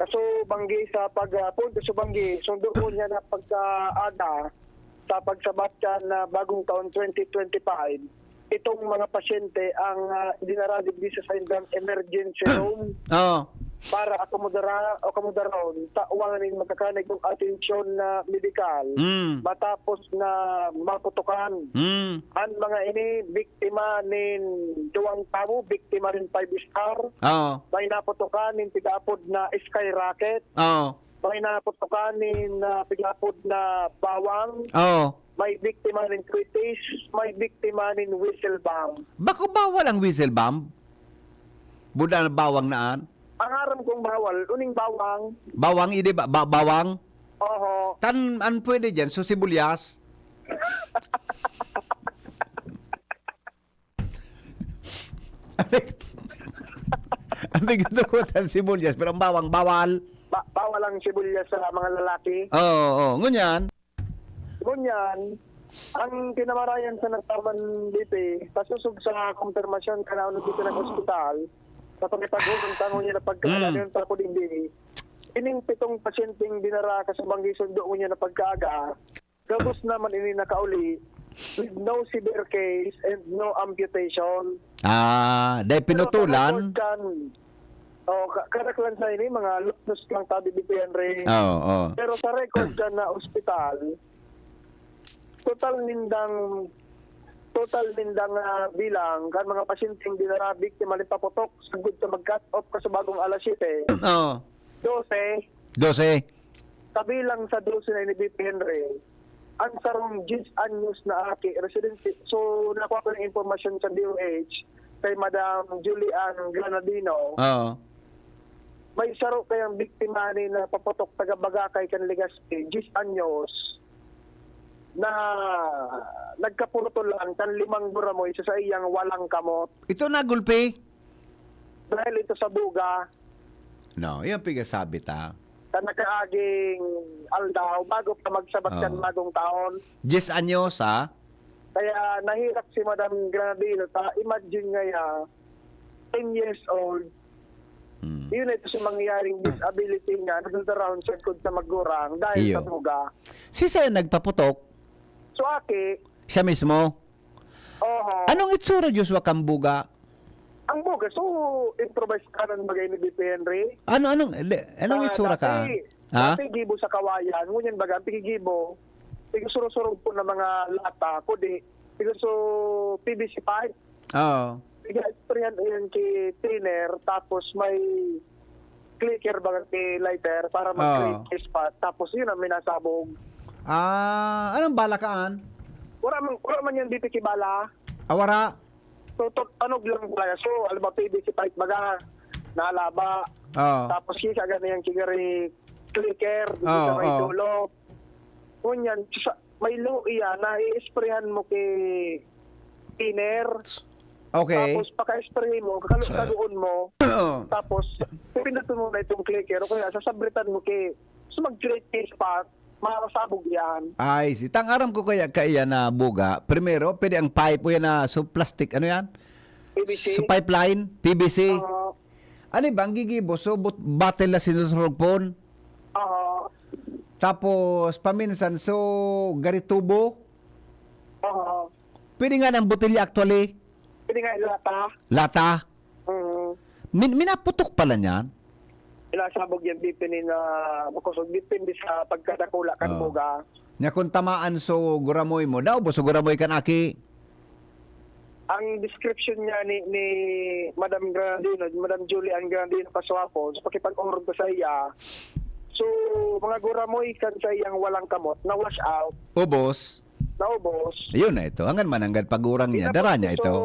kasubanggi sa pag uh, punto subanggi, sundo ngunyan na pagkaaga sa pagsabat kan ah, bagong taon twenty twenty-five, itong mga pasyente ang uh, dinara digdi sa saindang emergency room Oh. para akomodara, akomodaron, tawan nin magkakanigong atensyon na medikal Mm. matapos na maputukan. Mm. An mga ini biktima nin duwang tawo, biktima nin five star. Oh. May naputukan nin pigaapod na skyrocket. Oh. May naputukan nin ah, pigaapod na bawang. Oh. May biktima nin kritis. May biktima nin whistle bomb. Bako bawal ang whistle bomb? Buda na bawang naan? Ang aram kong bawal, uning bawang. Bawang, idi ba? Ba- bawang? Oho. Tan, an pwede dyan? So, sibuyas? Ang gusto ko tan sibuyas, pero ang bawang, bawal. Ba- bawal ang sibuyas sa mga lalaki. Oo, oo. Ngunyan? Ngunyan, ang kinamarayan sa nagtaman dito, pasosog sa kumpirmasyon kan naunod dito ng ospital, sa pagkatagong ang tango niya na pagkakalagan Mm. sa kudigdi, ining pitong pasyenteng dinara kasubanggi sundo ngunyan na pagkaaga, gabos naman ini nakauli with no severe case and no amputation. Ah, dahil Pero pinutulan? sa record kan, oh, ka- karaklan sa ini, mga lupnos lang tabi di Henry. Oo, oo. Pero sa record kan na ospital, total nindang total nindang ah, bilang kan mga pasyenteng dinara biktima ni paputok sagkod sa mag-cut off kasubagong alas siyete, Oo. dose. Dose. Kabilang sa dose na ini, Henry, ang sarong diyes anyos na aki, residente. So, nakuha ko ng impormasyon sa D O H kay Madam Julian Granadino. Oo. May saro kayang biktima ni na paputok taga Bagacay kan Legazpi, diyes anyos, na nagkapurutulan kan limang guramoy sa saiyang walang kamot. Ito na gulpi? Dahil ito sa buga, No, yung pigasabi ta. sa nakaaging aldaw, bago pa magsabat Oo. kan bagong taon. Diyes anyos, ha? Kaya nahirap si Madam Granadino, ta imagine ngaya, ten years old, Hmm. yun ito sa mangyayaring disability niya, nagdadaraon siya kod sa magurang dahil Iyo. sa buga. Si Sen nagpaputok, So, aki, siya mismo. Oho. Anong itsura, Joshua, kang buga? Ang buga, so, improvised ka ng bagay ni B P Henry. Ano, anong, le- anong Ah, itsura ka? dati, Ha? dati gibo sa kawayan. Ngunyan baga, ang pigigibo, tigsurog-surog po ng mga lata, kudi, tigso P V C pipe. Oo. Piga-sprayan yan ki thinner, tapos may clicker baga ki lighter para mag-create Oo. ki spot. Tapos yun ang minasabog. Ah, anong bala kaan? Wala man, wala man yan dito kibala. Awara. So, to, tanog lang talaga. So, alam ba, P V C pipe baga, nalaba. Oo. Tapos kisa ganyan kigari clicker, dito Oo, sa may oo. dulo. Ngunyan, sa, may lo iya, na i-sprayhan mo kay thinner. Okay. Tapos paka-spray mo, kakalo-, kaluon mo. Oo. Tapos, pipindutin mo na itong clicker. O kaya, sasabritan mo kay, so mag-create kay spot, makakasabog yan. Ay, si tang aram ko kaya kaya na buga. Primero, pwede ang pipe o yan na so plastic, ano yan? P V C. So pipeline, P V C. Oo. Ano ba ang gigibo? So but, bottle na sinusurog pon. Oo. Tapos paminsan so garitubo. Oo. Pwede nga ng botelya actually. Pwede nga yung lata. Lata. Min-, minaputok pala niyan? Pinasabog yan, depende na, makosog, depende sa pagkadakula kan Oo. buga. Nya kung tamaan so guramoy mo, daw bo so guramoy kan aki. Ang description niya ni, ni Madam Granadino, Madam Julie Ann Granadino Pasuapo, sa pakipag-orog ko sa iya, so, mga guramoy kan sa iyang walang kamot, na wash out, Ubos. naubos. Yun na ito. Hanggang mananggad pagurang niya. Dara niya ito. So,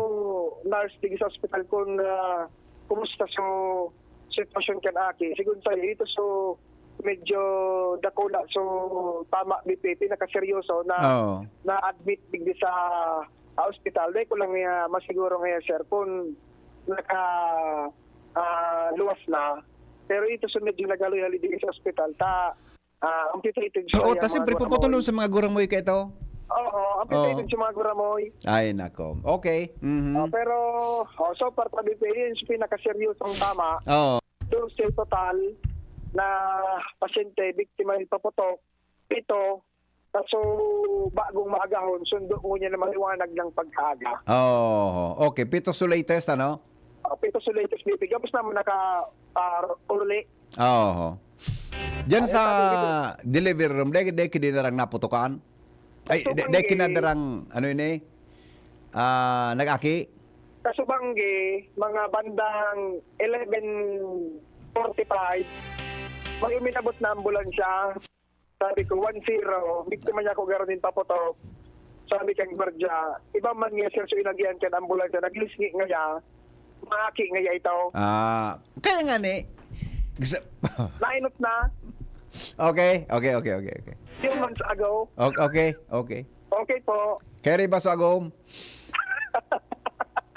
nurse, tigil sa ospital kung ah, kumusta so sitwasyon kan aki. Sigun sa ito, so, medyo dakula. So, tama, B P P, nakaseryoso na Oo. na-admit digdi sa ah, ospital. Dahil ko lang nga masiguro ngayon, sir, kung naka ah, luwas na. Pero ito, so, medyo naghaloy-haloy digdi sa ospital. Ta, ah, amputated siya, Oo, yung tas mga siyempre guramoy. puputulon sa mga guramoy ka ito. Oo, amputated Oo. yung mga guramoy. Ay, nako. Okay. Mhm. Ah, pero, oh, so far, pa B P P, yun yung pinakaseryosong tama. Oo. Doon sa total na pasyente, biktima ng paputok, pito, kaso bagong maagahon, sundo ngunyan na maliwanag ng pagkaaga. Oo. Okay. Pito so latest, ano? Uh, pito so latest, B P. Tapos naman naka, ah, uli. Oo. Diyan Ayun, sa sabi dito. Delivery room, dahil dahil kinadarang naputukan? Ay, Ito dahil bang kinadarang, ano yun eh? Ah, nag-aki? Kasubanggi, mga bandang eleven forty-five, may uminabot na ambulansya. Sabi ko, one zero, biktima niya ako garo nin paputok. Sabi kang gwardiya, iba man nga, sir, so inagihan kan ambulansya, naglisngi ngaya, maaki ngaya ito. Ah, kaya nga ni, gusto- Nainot na, okay, okay, okay, okay, okay. few months ago. Okay, okay, okay. Okay po. Kaya rin ba sa agom?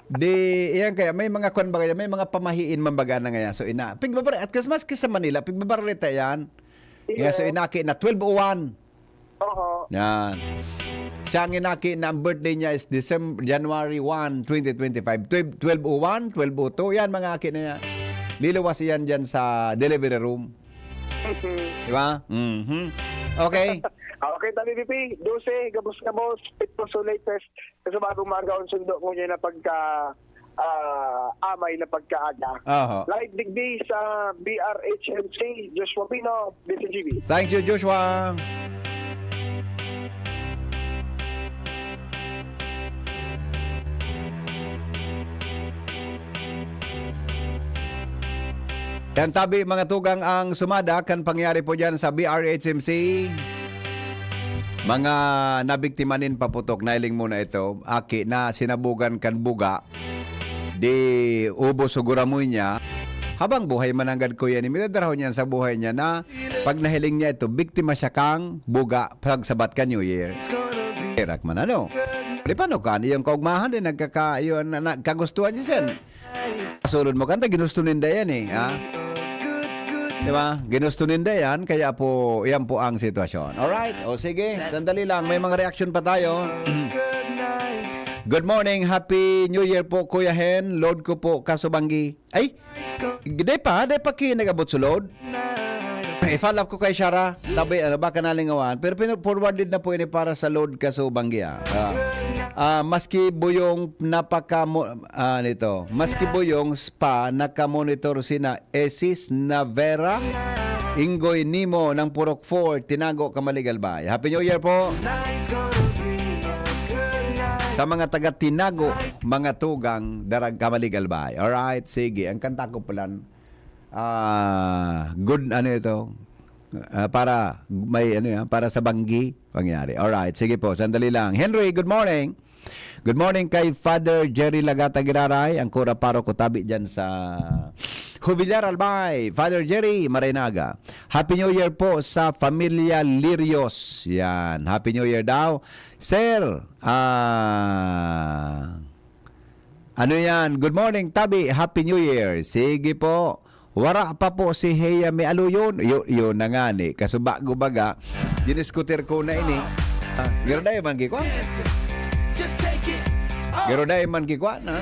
Di, iyan kaya, may mga kwan ba kaya, may mga pamahiin man baga na ngayon. So, ina, pigbabar-, at kas mas sa Manila, pigbabarita yan. Nga, so, Yes. inaki na twelve oh one. Oo. Yan. Siya ang inaki na ang birthday niya is December, January one, twenty twenty-five. Twelve, twelve oh one, twelve oh two. Yan, mga aki na yan. Liluwas iyan dyan sa delivery room. Di ba? Mhm. Okay. Okay, tabi, B P, dose, gabos-gabos, pito so latest, kasi bagong magaon sundo ngunyan na pagka, ah, amay na pagkaaga. Aha. Live digdi sa B R H M C, Joshua Pino, B C G B. Thank you, Joshua. Yan tabi, mga tugang, ang sumada kan pangyari po dyan sa B R H M C. Mga nabiktima nin paputok, nailing muna ito, aki na sinabugan kan buga, di ubos o guramoy niya. Habang buhay mananggad ko yan, minadrahon niyan sa buhay niya na pag nahiling niya ito, biktima siya kang buga pagsabat ka New Year. Erak man ano. Di paano ka? Ano yung kaugmahan din? Nagkaka, yun, na, na, kagustuhan niya siya. Kasulod mo kanta, ginusto ninda yan eh. Ha? Di ba? Ginusto ninda yan, kaya po, yan po ang sitwasyon. Alright? O sige, sandali lang. May mga reaction pa tayo. Good morning. Happy New Year po, Kuya Hen. Load ko po, Kasubanggi. Ay! Di pa, di pa ki nag-abot sa load. I-follow up ko kay Shara. Tabi, ano, baka nalingawan. Pero pinu-, forwarded na po ini para sa load, Kasubanggi, ah. Ah, ah, maski buyong napaka mo-, ah, nito. Maski buyong spa, nakamonitor sina Esis Navera, Inggoy Nimo ng Purok four, Tinago, Camaligalbay. Happy New Year po! Sa mga taga Tinago, mga tugang, darag Camaligalbay. Alright, sige. Ang kanta ko pala, ah, good, ano ito? Ah, para, may, ano yan, para sa banggi, pangyari. Alright, sige po, sandali lang. Henry, good morning. Good morning kay Father Jerry Lagata Giraray, ang kura paroko tabi dyan sa Jubilar, Albay. Father Jerry Marinaga, Happy New Year po sa Pamilya Lirios. Yan, Happy New Year daw. Sir, ah, ano yan? Good morning, tabi. Happy New Year. Sige po. Wara pa po si Heya may aluyon. Yo, yun na nga ni. Kaso bago baga, diniskutir ko na ini. Ah, garo dai man gikwa? Garo dai man gikwa na.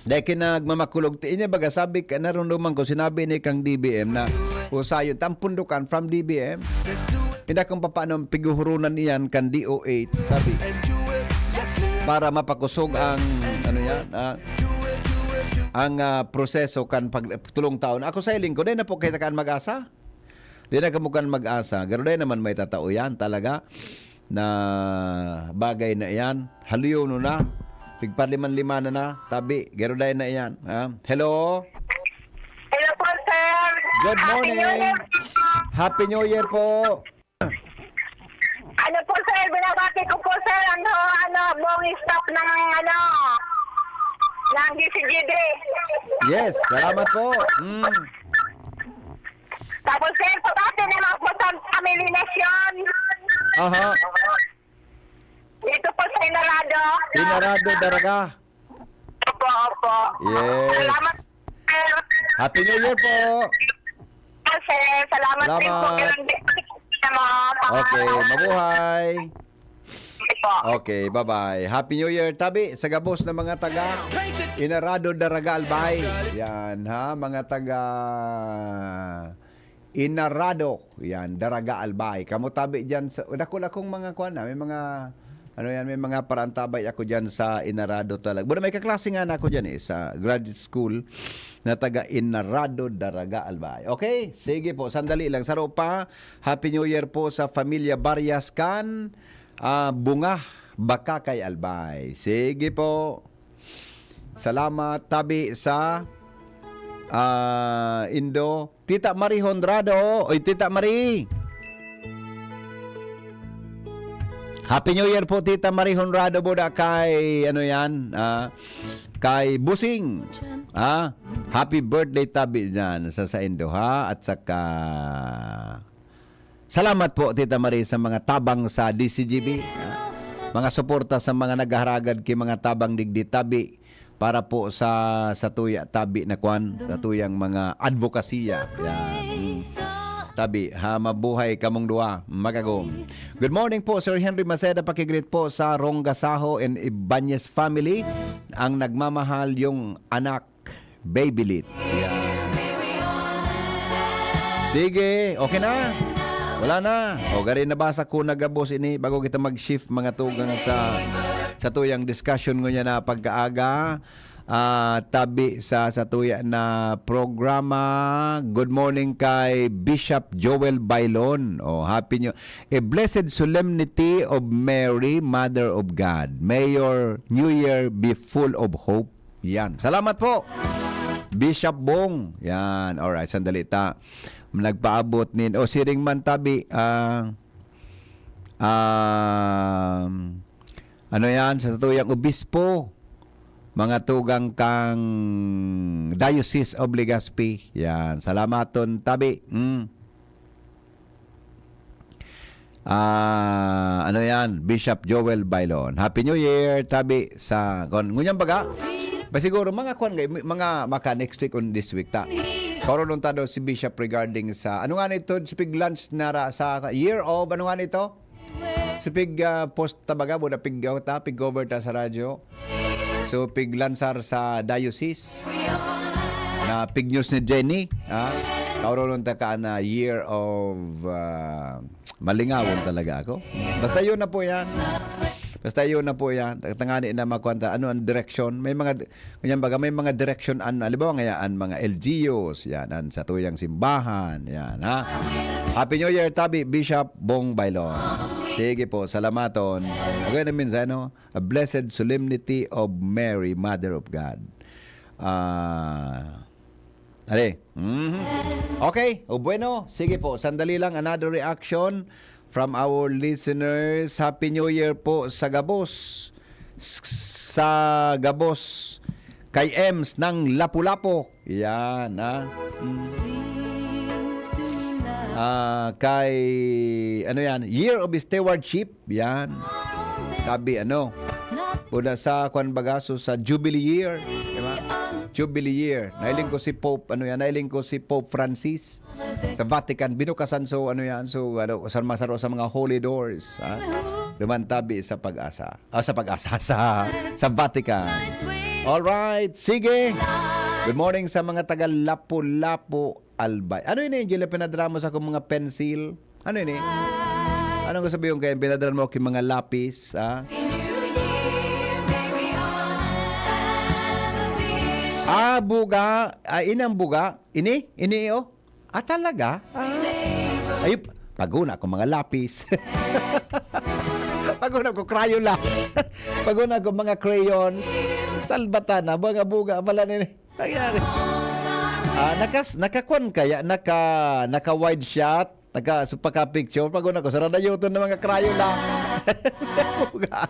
Dai kinagmamakulog ti inya baga sabi ka, narunduman ko, sinabi ni kang D B M na usayon, ta ang pundukan from D B M. Hindi kung paano piguhurunan iyan kan D O H, sabi. Para mapakusog ang, ano yan, ah, ang, ah, proseso kan pag-, tulong taon. Ako sa hiling ko, dai na po kita kan mag-asa. Di na kamo kan mag-asa. Garo dai naman may tatao yan talaga na bagay na yan. Haluyono na. Pigpaliman-limanan na. Tabi, garo dai na yan. Ha? Hello? Hello po, sir. Good Happy New morning. Year. Happy New Year po. Ano po, sir? Binabati ko po, sir. Ano, ano, buong staff ng, ano, ng D C G D. Yes, salamat po. Mm. Tapos, sir, pabati naman po sa family nation. Aha. Dito po sa Inarado. Inarado, Daraga. Opo, opo. Yes. Salamat, sir. Happy New Year po. Sir, salamat din po. Salamat. Kailan din po? Okay, mabuhay. Opo. Okay, bye-bye. Happy New Year, tabi, sa gabos na mga taga Inarado, Daraga, Albay. Yan, ha, mga taga Inarado. Yan, Daraga, Albay. Kamo tabi dyan sa, dakul akong mga kwan na, may mga, ano yan, may mga parantabay ako dyan sa Inarado talaga. Bueno, may kaklase nga na ako dyan eh, sa graduate school na taga Inarado, Daraga, Albay. Okay, sige po, sandali lang. Saro pa, Happy New Year po sa Familia Barrias kan, ah, Bunga, Bacacay, Albay. Sige po. Salamat, tabi sa, ah, Indo. Tita Marie Honrado. Oy, Tita Marie. Happy New Year po, Tita Marie Honrado, buda kay, ano yan, ah, kay Busing. Ah, happy birthday, tabi dyan sa, sa Indo, ha? At saka, salamat po, Tita Marie, sa mga tabang sa D C G B, ah, mga suporta sa mga naghaharagad ki mga tabang digdi, tabi, para po sa, sa tuya, tabi na kwan, sa tuyang mga advokasya. Yan. Mm. Tabi, ha, mabuhay kamong duwa, magagom. Good morning po, Sir Henry Maceda, pakigreet po sa Ronggasaho and Ibanez family, ang nagmamahal yung anak, Babylit. Yan. Sige, okay na. Wala na. O, gari, nabasa ko na gabos ini bago kita mag-shift mga tugang sa, sa tuyang discussion ngunyan na pagkaaga. Ah, tabi sa, sa tuya na programa. Good morning kay Bishop Joel Bailon. Oh, happy new, a blessed solemnity of Mary, Mother of God. May your New Year be full of hope. Yan. Salamat po, Bishop Bong. Yan. Alright, sandali ta. Nagpaabot nin, o, siring man tabi, ah, um, ano yan, sa tuyang obispo, mga tugang kang Diocese of Legazpi. Yan. Salamaton, tabi. Mm. Ah, ano yan? Bishop Joel Bailon. Happy New Year, tabi sa, kon, ngunyan baga? Ba siguro, mga kwan, mga maka next week on this week ta. Karoon ta daw si Bishop regarding sa, ano nga nito, si pig lunch na ra, sa year of, ano nga nito? Si pig, ah, post ta baga, buda pig, oh, ta, pig cover ta sa radyo. So, pig-lansar sa diocese na pig-news ni Jenny, ha? Kaoronon ta ka na year of, ah, malingawon talaga ako. Basta yun na po yan. Basta yun na po yan. Tangani na makuha ta. Ano ang direksyon? May mga, ganyan baga, may mga direksyon an, halimbawa ngayon, ang mga L G Us, yan, ang sa tuyang simbahan, yan, ha? Happy New Year, tabi, Bishop Bong Bailon. Sige po, salamaton. Okay na minsan, no? A blessed solemnity of Mary, Mother of God. Ah, ali. Mhm. Okay, o bueno, sige po, sandali lang, another reaction from our listeners. Happy New Year po sa gabos. S-, sa gabos kay Ems ng Lapu-Lapu. Yan, ha? Mm. Ah, kay, ano yan? Year of Stewardship. Yan. Tabi, ano? Una sa, kwan bagaso, sa Jubilee Year. Di ba? Jubilee Year. Nailing ko si Pope, ano yan? Nailing ko si Pope Francis sa Vatican. Binukasan, so, ano yan? So, ano, sa, masaro sa mga holy doors. Ha? Duman tabi sa pag-asa. Ah, sa pag-asa, sa, sa Vatican. Alright, sige. Good morning sa mga taga Lapu-Lapu, Albay. Ano yun, Angela, pinadrama sa akong mga pencil? Ano yun eh? Anong gusto mo yung kaya pinadrama mo akong mga lapis, ha? Buga, ah, inang buga, ini, ini, oh. Ah, talaga? Ah. Ay, paguna ko mga lapis. Paguna ko Crayola. Paguna ko mga crayons. Salbata na, mga buga pala nini. Nangyari. Ah, nakas-, nakakuan kaya, naka, naka-wide shot, naka, so, pagka-picture, paguna ko, sarada yuton ng mga Crayola. Buga.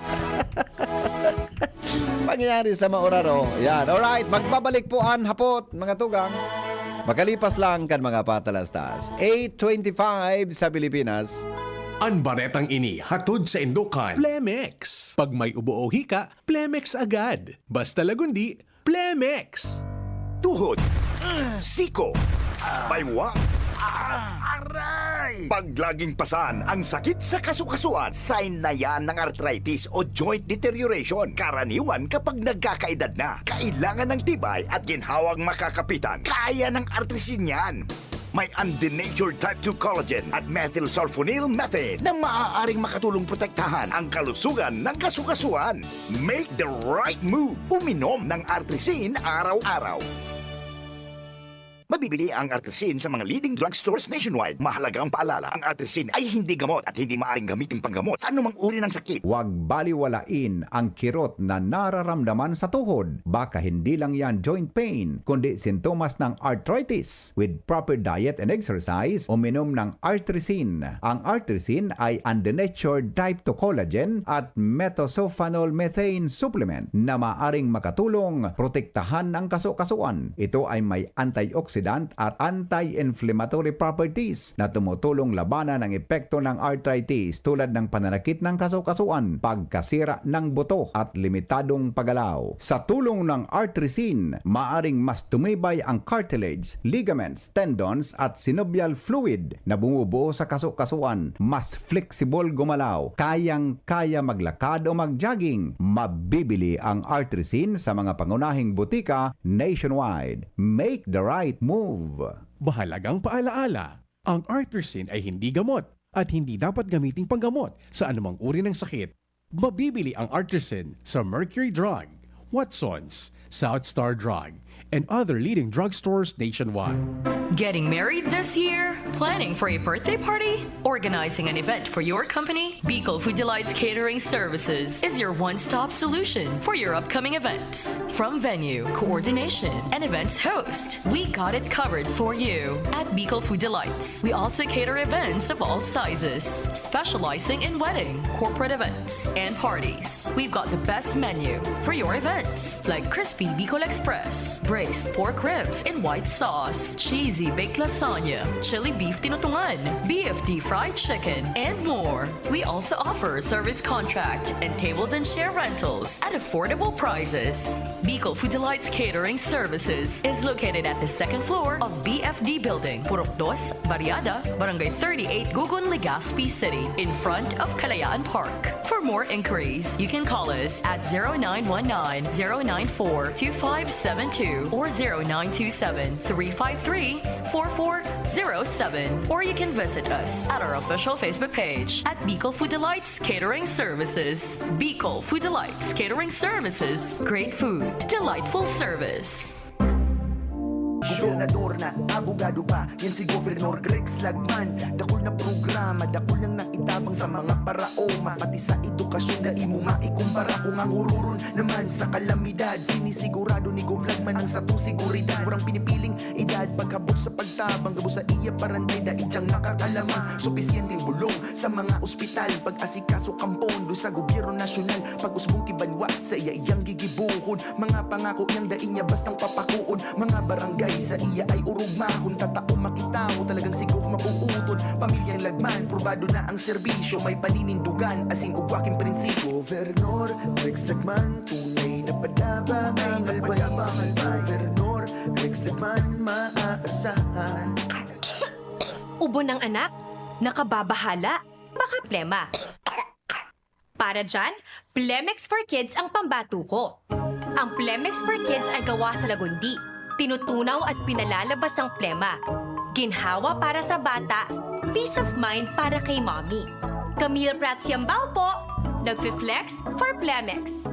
Pangyayari sa mauraro. Yan. Alright, magbabalik po an hapot, mga tugang. Makalipas lang kan mga patalastas. Eight twenty-five sa Pilipinas. An baretang ini hatod sa indukan Plemex. Pag may ubo o hika, Plemex agad. Basta lagundi, Plemex. Tuhod, siko, baywang, aray! Pag laging pasan ang sakit sa kasukasuan, sign na yan ng arthritis o joint deterioration. Karaniwan kapag nagkakaedad na, kailangan ng tibay at ginhawang makakapitan. Kaya ng Artrisin yan. May undenatured type two collagen at methylsulfonyl methane na maaaring makatulong protektahan ang kalusugan ng kasukasuan. Make the right move. Uminom ng Artrisin araw-araw. Mabibili ang Artrisin sa mga leading drugstores nationwide. Mahalagang paalala, ang Artrisin ay hindi gamot at hindi maaaring gamitin panggamot sa anumang uri ng sakit. Huwag baliwalain ang kirot na nararamdaman sa tuhod. Baka hindi lang yan joint pain, kundi sintomas ng arthritis. With proper diet and exercise, uminom ng Artrisin. Ang Artrisin ay undenatured type two collagen at methylsulfonyl methane supplement na maaring makatulong protektahan ang kasukasuan. Ito ay may antioxidant at anti-inflammatory properties na tumutulong labanan ang epekto ng arthritis, tulad ng pananakit ng kasukasuan, pagkasira ng buto, at limitadong paggalaw. Sa tulong ng Artrisin, maaring mas tumibay ang cartilage, ligaments, tendons, at synovial fluid na bumubuo sa kasukasuan. Mas flexible gumalaw, kayang-kaya maglakad o mag-jogging. Mabibili ang Artrisin sa mga pangunahing butika nationwide. Make the right move! Mahalagang paalaala, ang Artrisin ay hindi gamot at hindi dapat gamiting panggamot sa anumang uri ng sakit. Mabibili ang Artrisin sa Mercury Drug, Watsons, South Star Drug, and other leading drugstores nationwide. Getting married this year? Planning for a birthday party? Organizing an event for your company? Bicol Food Delights Catering Services is your one-stop solution for your upcoming events. From venue, coordination, and events host, we got it covered for you. At Bicol Food Delights, we also cater events of all sizes, specializing in wedding, corporate events, and parties. We've got the best menu for your events, like crispy Bicol Express, braised pork ribs in white sauce, cheesy baked lasagna, chili beef tinutungan, B F D fried chicken, and more. We also offer service contract and tables and chair rentals at affordable prices. Bicol Food Delights Catering Services is located at the second floor of B F D Building, Purok Dos, Barriada, Barangay thirty-eight, Gugun, Legazpi City, in front of Kalayaan Park. For more inquiries, you can call us at zero nine one nine, zero nine four, two five seven two or zero nine two seven, three five three, four four zero seven, or you can visit us at our official Facebook page at Bicol Food Delights Catering Services. Bicol Food Delights Catering Services. Great food, delightful service. Gobernador na, abogado pa, yan si Governor Rex Lagman. Dakul na programa, dakul niyang naitabang sa mga paraoma, pati sa edukasyon, dai mo maikumpara. Kung ang hururon naman sa kalamidad, sinisigurado ni Gov Lagman ang satong seguridad. Walang pinipiling edad, pag-abot sa pagtabang, gabos sa iya paranday, dai diyang makakalamang. Supisyenteng bulong sa mga ospital, pag-asikaso kan pondo sa gobyerno nasyonal, pag-usbong ki banwa, sa iya iyang gigibohon. Mga pangako niyang dai niya bastang papakoon. Mga barangay sa iya ay orog mahon. Tatao makitawo, talagang si Gov mapuuton. Pamilyang Lagman, probado na ang serbisyo. May paninindugan, asin ugwa king prinsipyo. Gobernador Rex Lagman, tunay na padaba ang albanismo. Gobernador Rex Lagman, maaasahan. Ubo ng anak? Nakababahala? Baka plema. Para dyan, Plemex for Kids ang pambato ko. Ang Plemex for Kids ay gawa sa lagundi. Tinutunaw at pinalalabas ang plema. Ginhawa para sa bata, peace of mind para kay mommy. Camille Prats Yambao po, nagfi-flex for Plemex.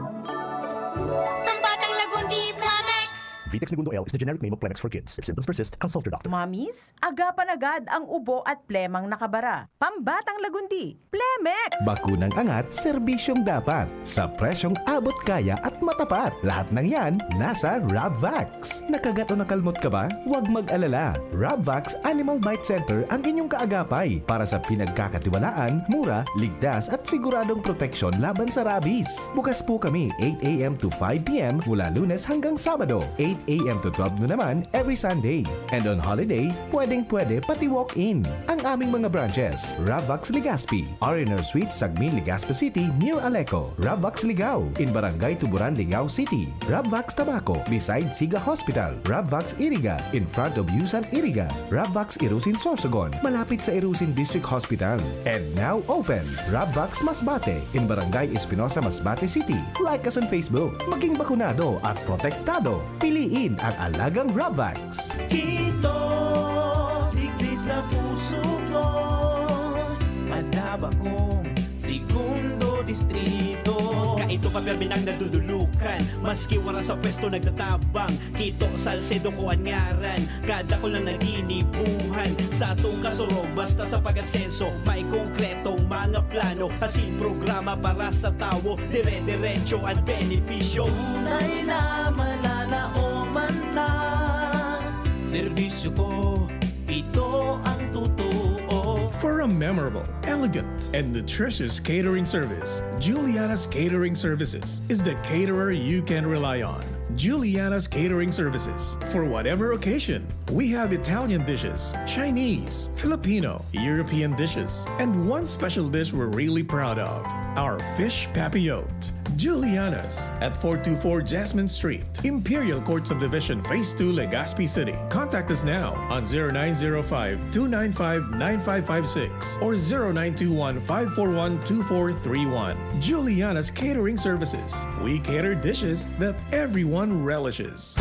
Ang batang lagundi, Plemex! Vitex Negundo L is the generic name of Plemex for kids. If symptoms persist, consult your doctor. Mamis, agapan agad ang ubo at plemang nakabara. Pambatang lagundi, Plemex! Bakunang angat, serbisyong dapat. Sa presyong abot kaya at matapat. Lahat ng yan, nasa Rabvax. Nakagat o nakalmot ka ba? Huwag mag-alala. Rabvax Animal Bite Center ang inyong kaagapay para sa pinagkakatiwalaan, mura, ligtas at siguradong proteksyon laban sa rabies. Bukas po kami eight a.m. to five p.m. mula Lunes hanggang Sabado, eight a.m. to twelve noon naman every Sunday. And on holiday, pwedeng-pwede pati walk-in. Ang aming mga branches, Ravax Legazpi, R and R Suite, Sagmin, Legazpi City, near Aleco, Ravax Ligao, in Barangay Tuburan, Ligao City, Ravax Tabaco, beside Siga Hospital, Ravax Iriga, in front of Yusan Iriga, Ravax Irusin Sorsogon, malapit sa Irusin District Hospital. And now open, Ravax Masbate, in Barangay Espinosa, Masbate City. Like us on Facebook. Maging bakunado at protektado. Piliin ang alagang Ravax. Kito, digdi sa puso ko, madaba kong segundo distrito. Kaito pa permi nang nadudulukan, maski wara sa pwesto nagtatabang. Kito, Salcedo ko an ngaran, kada ko lang naginibuhan. Sa atong kasurog, basta sa pag-asenso, may konkretong mga plano, asin programa para sa tawo, dire-diretso an benepisyo. Tunay na mananaoman ta, serbisyo ko, ito ang totoo. For a memorable, elegant, and nutritious catering service, Juliana's Catering Services is the caterer you can rely on. Juliana's Catering Services. For whatever occasion, we have Italian dishes, Chinese, Filipino, European dishes, and one special dish we're really proud of, our fish papillote. Juliana's at four two four Jasmine Street, Imperial Court Subdivision, Phase two, Legazpi City. Contact us now on zero nine zero five, two nine five, nine five five six or zero nine two one, five four one, two four three one. Juliana's Catering Services. We cater dishes that everyone relishes.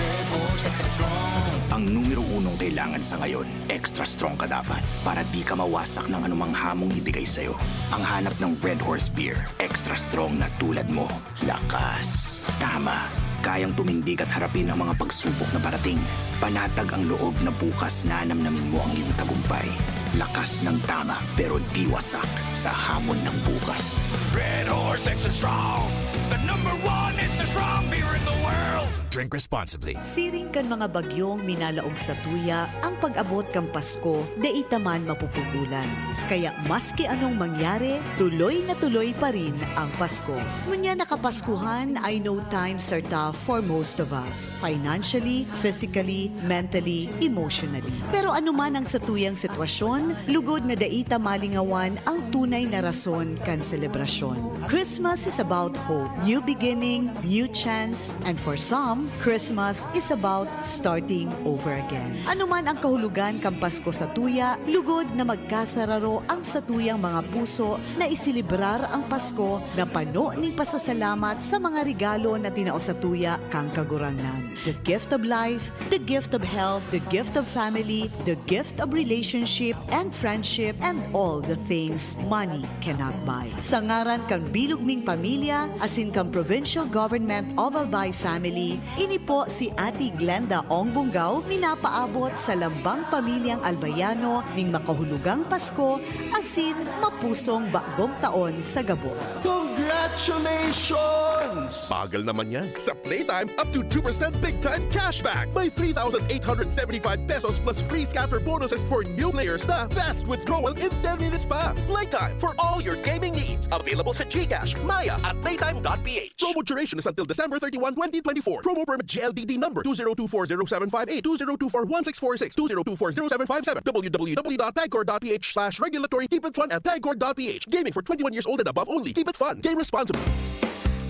Ang numero unong kailangan sa ngayon, extra strong ka dapat para di ka mawasak ng anumang hamong ibigay sa'yo. Ang hanap ng Red Horse Beer, extra strong na tulad mo. Lakas. Tama. Kayang tumindig at harapin ang mga pagsubok na parating. Panatag ang loob na bukas nanamnamin mo ang iyong tagumpay. Lakas ng tama, pero di wasak sa hamon ng bukas. Red Horse Extra Strong, the number one extra strong beer in the world. Drink responsibly. Siring kan mga bagyong minalaog sa tuya, ang pag-abot kan Pasko dai ta man mapupugolan. Kaya maski anong mangyari, tuloy na tuloy pa rin ang Pasko. Ngunyan na Kapaskuhan, I know times are tough for most of us, financially, physically, mentally, emotionally. Pero anuman ang satuyang sitwasyon, lugod na dai ta malingawan ang tunay na rason kan selebrasyon. Christmas is about hope, new beginning, new chance, and for some, Christmas is about starting over again. Anuman ang kahulogan kan Pasko sa tuya, lugod na magkasararo ang satuyang mga puso na iselebrar ang Pasko na pano nin pasasalamat sa mga regalo na tinao sa tuya kan Kagurangnan. The gift of life, the gift of health, the gift of family, the gift of relationship and friendship, and all the things money cannot buy. Sa ngaran kan bilog ming pamilya, asin kan Provincial Government of Albay Family, ini po si Ate Glenda Ong Bungao, minapaabot sa lambang pamilyang Albayano ning makahulugang Pasko, asin mapusong bagong taon sa gabos. Congratulations! Bagal naman yan. Sa Playtime, up to two percent big time cashback. May three thousand eight hundred seventy-five pesos plus free scatter bonuses for new players na fast withdrawal in ten minutes pa. Playtime for all your gaming needs. Available sa GCash, Maya at playtime dot ph. Promo duration is until December thirty-one, twenty twenty-four. Promo permit G L D D number two zero two four zero seven five eight, two zero two four one six four six, two zero two four zero seven five seven, www.pagcor.ph slash regulatory. Keep it fun at pagcor.ph. Gaming for twenty-one years old and above only. Keep it fun. Game responsibly.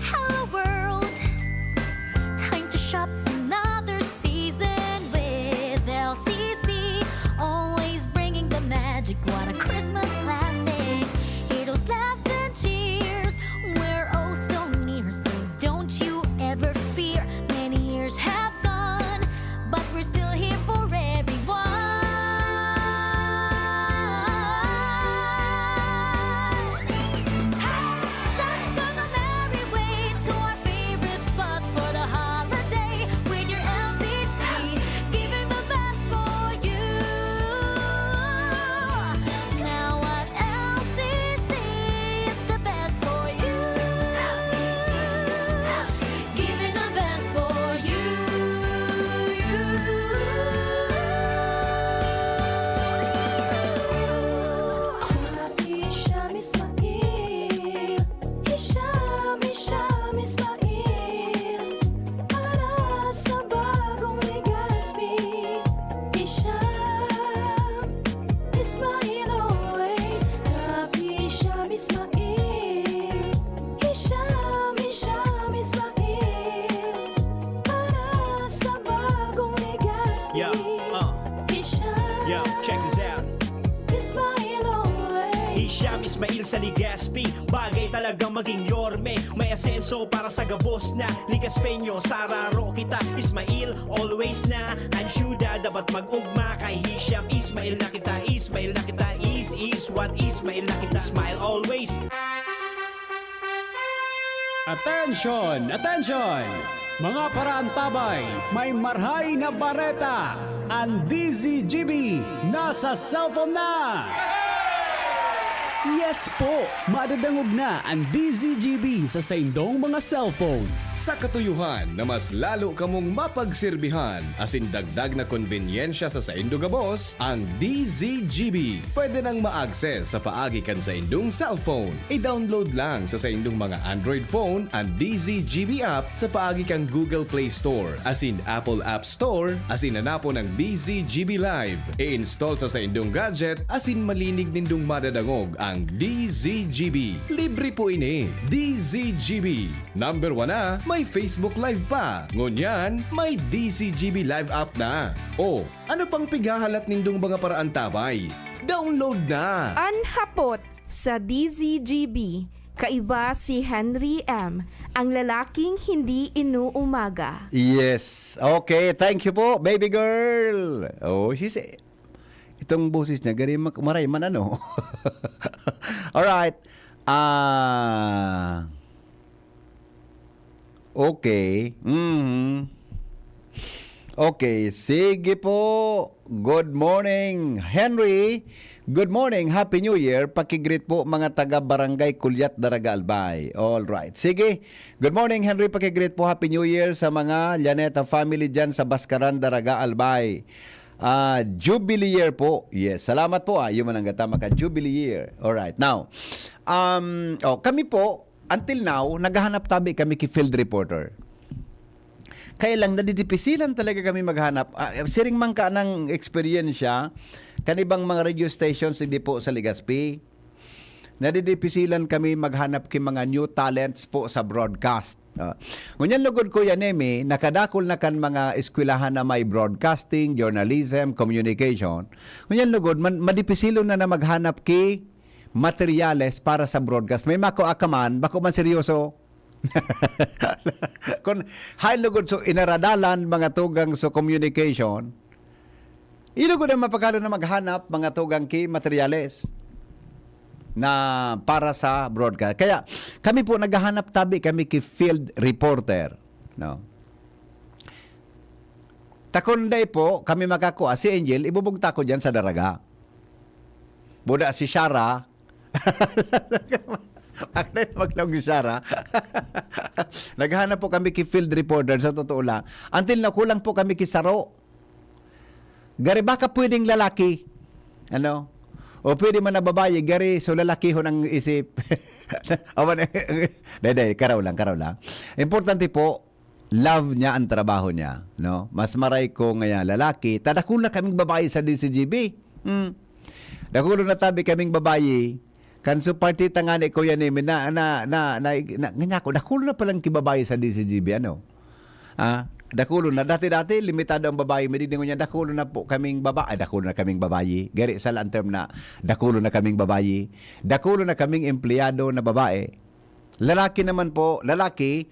Hello world! Time to shop another season with L C C. Always bringing the magic, what a Christmas classic. Heroes, laughs and cheers, we're oh so near. So don't you ever fear, many years have gone, but we're still here for everyone. Hey! Shop on a merry way to our favorite spot for the holiday with your L C C Sa Legazpi, bagay talagang maging yorme. May asenso para sa gabos na Legazpeño. Sararo kita, Ismail, always na. Ang syuda dapat mag-ugma. Kay Hisham, Ismail na kita, Ismail na kita. Is, is what Ismail na kita. Smile always. Attention! Attention! Mga paraantabay, may marhay na bareta! Ang D Z G B nasa cellphone na! Yes po! Madadangog na ang D Z G B sa saindong mga cellphone. Sa katuyuhan na mas lalo kamong mapagserbihan asin dagdag na konbenyensya sa saindo gabos, ang D Z G B pwede nang ma-access sa paagi kan saindong cellphone. I-download lang sa saindong mga Android phone ang D Z G B app sa paagi kan Google Play Store asin Apple App Store asin hanapon ang D Z G B Live. I-install sa saindong gadget asin malinig nindong madadangog ang D Z G B. Libre po ini. D Z G B. Number one na, may Facebook Live pa. Ngunyan, may D Z G B Live app na. O, ano pang pighahalat nindong mga paraantabay? Download na! An hapot sa D Z G B, kaiba si Henry M, ang lalaking hindi inuumaga. Yes. Okay, thank you po, baby girl. Oh, she's itong boses niya, gari mak- maray man ano. Alright. Ah. Okay. Mhm. Okay, sige po. Good morning, Henry. Good morning, Happy New Year. Paki-greet po mga taga Barangay Kulyat, Daraga, Albay. All right. Sige. Good morning, Henry. Paki-greet po, Happy New Year sa mga Llaneta family diyan sa Bascaran, Daraga, Albay. Ah, Jubilee year po. Yes, salamat po. Ah, yun man ang gata, maka Jubilee year. All right. Now, um, oh, kami po, until now, naghahanap tabi kami ki field reporter. Kaya lang, nadidipisilan talaga kami maghanap. Ah, siring man ka ng eksperyensya, kanibang mga radio stations, hindi po sa Legazpi, nadidipisilan kami maghanap ki mga new talents po sa broadcast. Ah, ngunyan lugod, Kuya Nemi, nakadakol na kan mga eskwelahan na may broadcasting, journalism, communication. Ngunyan lugod, man, madipisilon na na maghanap ki materyales para sa broadcast. May makua ka man, bako man seryoso. Kun hain lugod so inaradalan, mga tugang so communication, ilugod ang mapagkano na maghanap, mga tugang ki materyales na para sa broadcast. Kaya kami po naghahanap tabi kami ki field reporter, no? Takonday po kami makakua si Angel, ibubugta ko diyan sa Daraga. Buda si Shara. Akit maglawag si Shara. Naghahanap po kami ki field reporter, sa totoo lang. Until na kulang po kami ki saro. Gari baka pwedeng lalaki. Ano? O pwede man na babae, gari so lalakihon ang isip. Awan, day, day, karaw lang, karaw lang. Importante po, love niya ang trabaho niya, no? Mas maray ko ngaya lalaki, ta dakul na kaming babae sa D C G B. Hmm. Dakul na tabi kaming babae. Kan so parte ta ngani, Kuya Nemi, na, na, na, na, na, ngani ako, dakul na palang kibabae sa D C G B, ano? Ah, dakul na. Dati-dati, limitado ang babae. May digdi ngunyan, dakul na po kaming babae. Ay, dakul na kaming babae. Gari sa lang term na, dakul na kaming babae. Dakul na kaming empleyado na babae. Lalaki naman po, lalaki,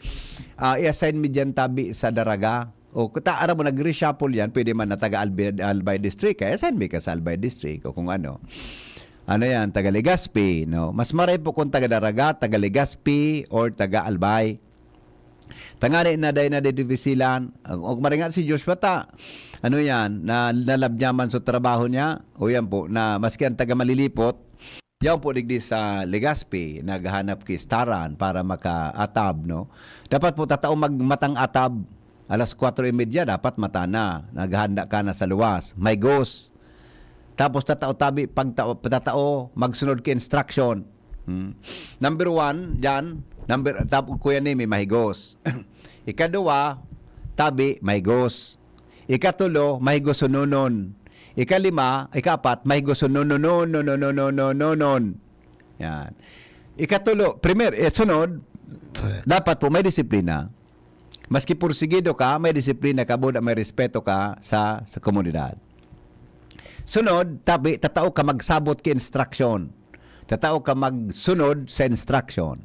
ah, i-assign mi diyan tabi sa Daraga. O, kuta, aram mo, nag-reshuffle yan, pwede man na taga Albi-, Albay District, kaya assign mi ka sa Albay District, o kung ano. Ano yan, taga Legazpi, no? Mas maray po kung taga Daraga, taga Legazpi, or taga Albay. Tangani na dahil na didivisilan, og maringat si Joshua ta, ano yan, na nalabyaman sa trabaho niya, o yan po, na maski ang taga Malilipot, yaon po digdi sa Legazpi, naghahanap ki staran para makaatab, no? Dapat po tatao mag-, matang atab, alas kwatro y media, dapat mata na, naghanda ka na sa luwas. May ghost. Tapos tatao tabi, pagtao, tatao, magsunod ki instruction. Hmm. Number one, yan. Number, tap, Kuya Nemi, mahigos. Ikaduwa, tabi, mahigos. Ikatulo, mahigos sununon. Ikalima, ikaapat, mahigos sununon. Yan. Ikatulo, primer, eh, sunod, dapat po may disiplina. Maski pursigido ka, may disiplina ka, buda may respeto ka sa, sa komunidad. Sunod, tabi, tatao ka magsabot ki instruction. Tatao ka magsunod sa instruction.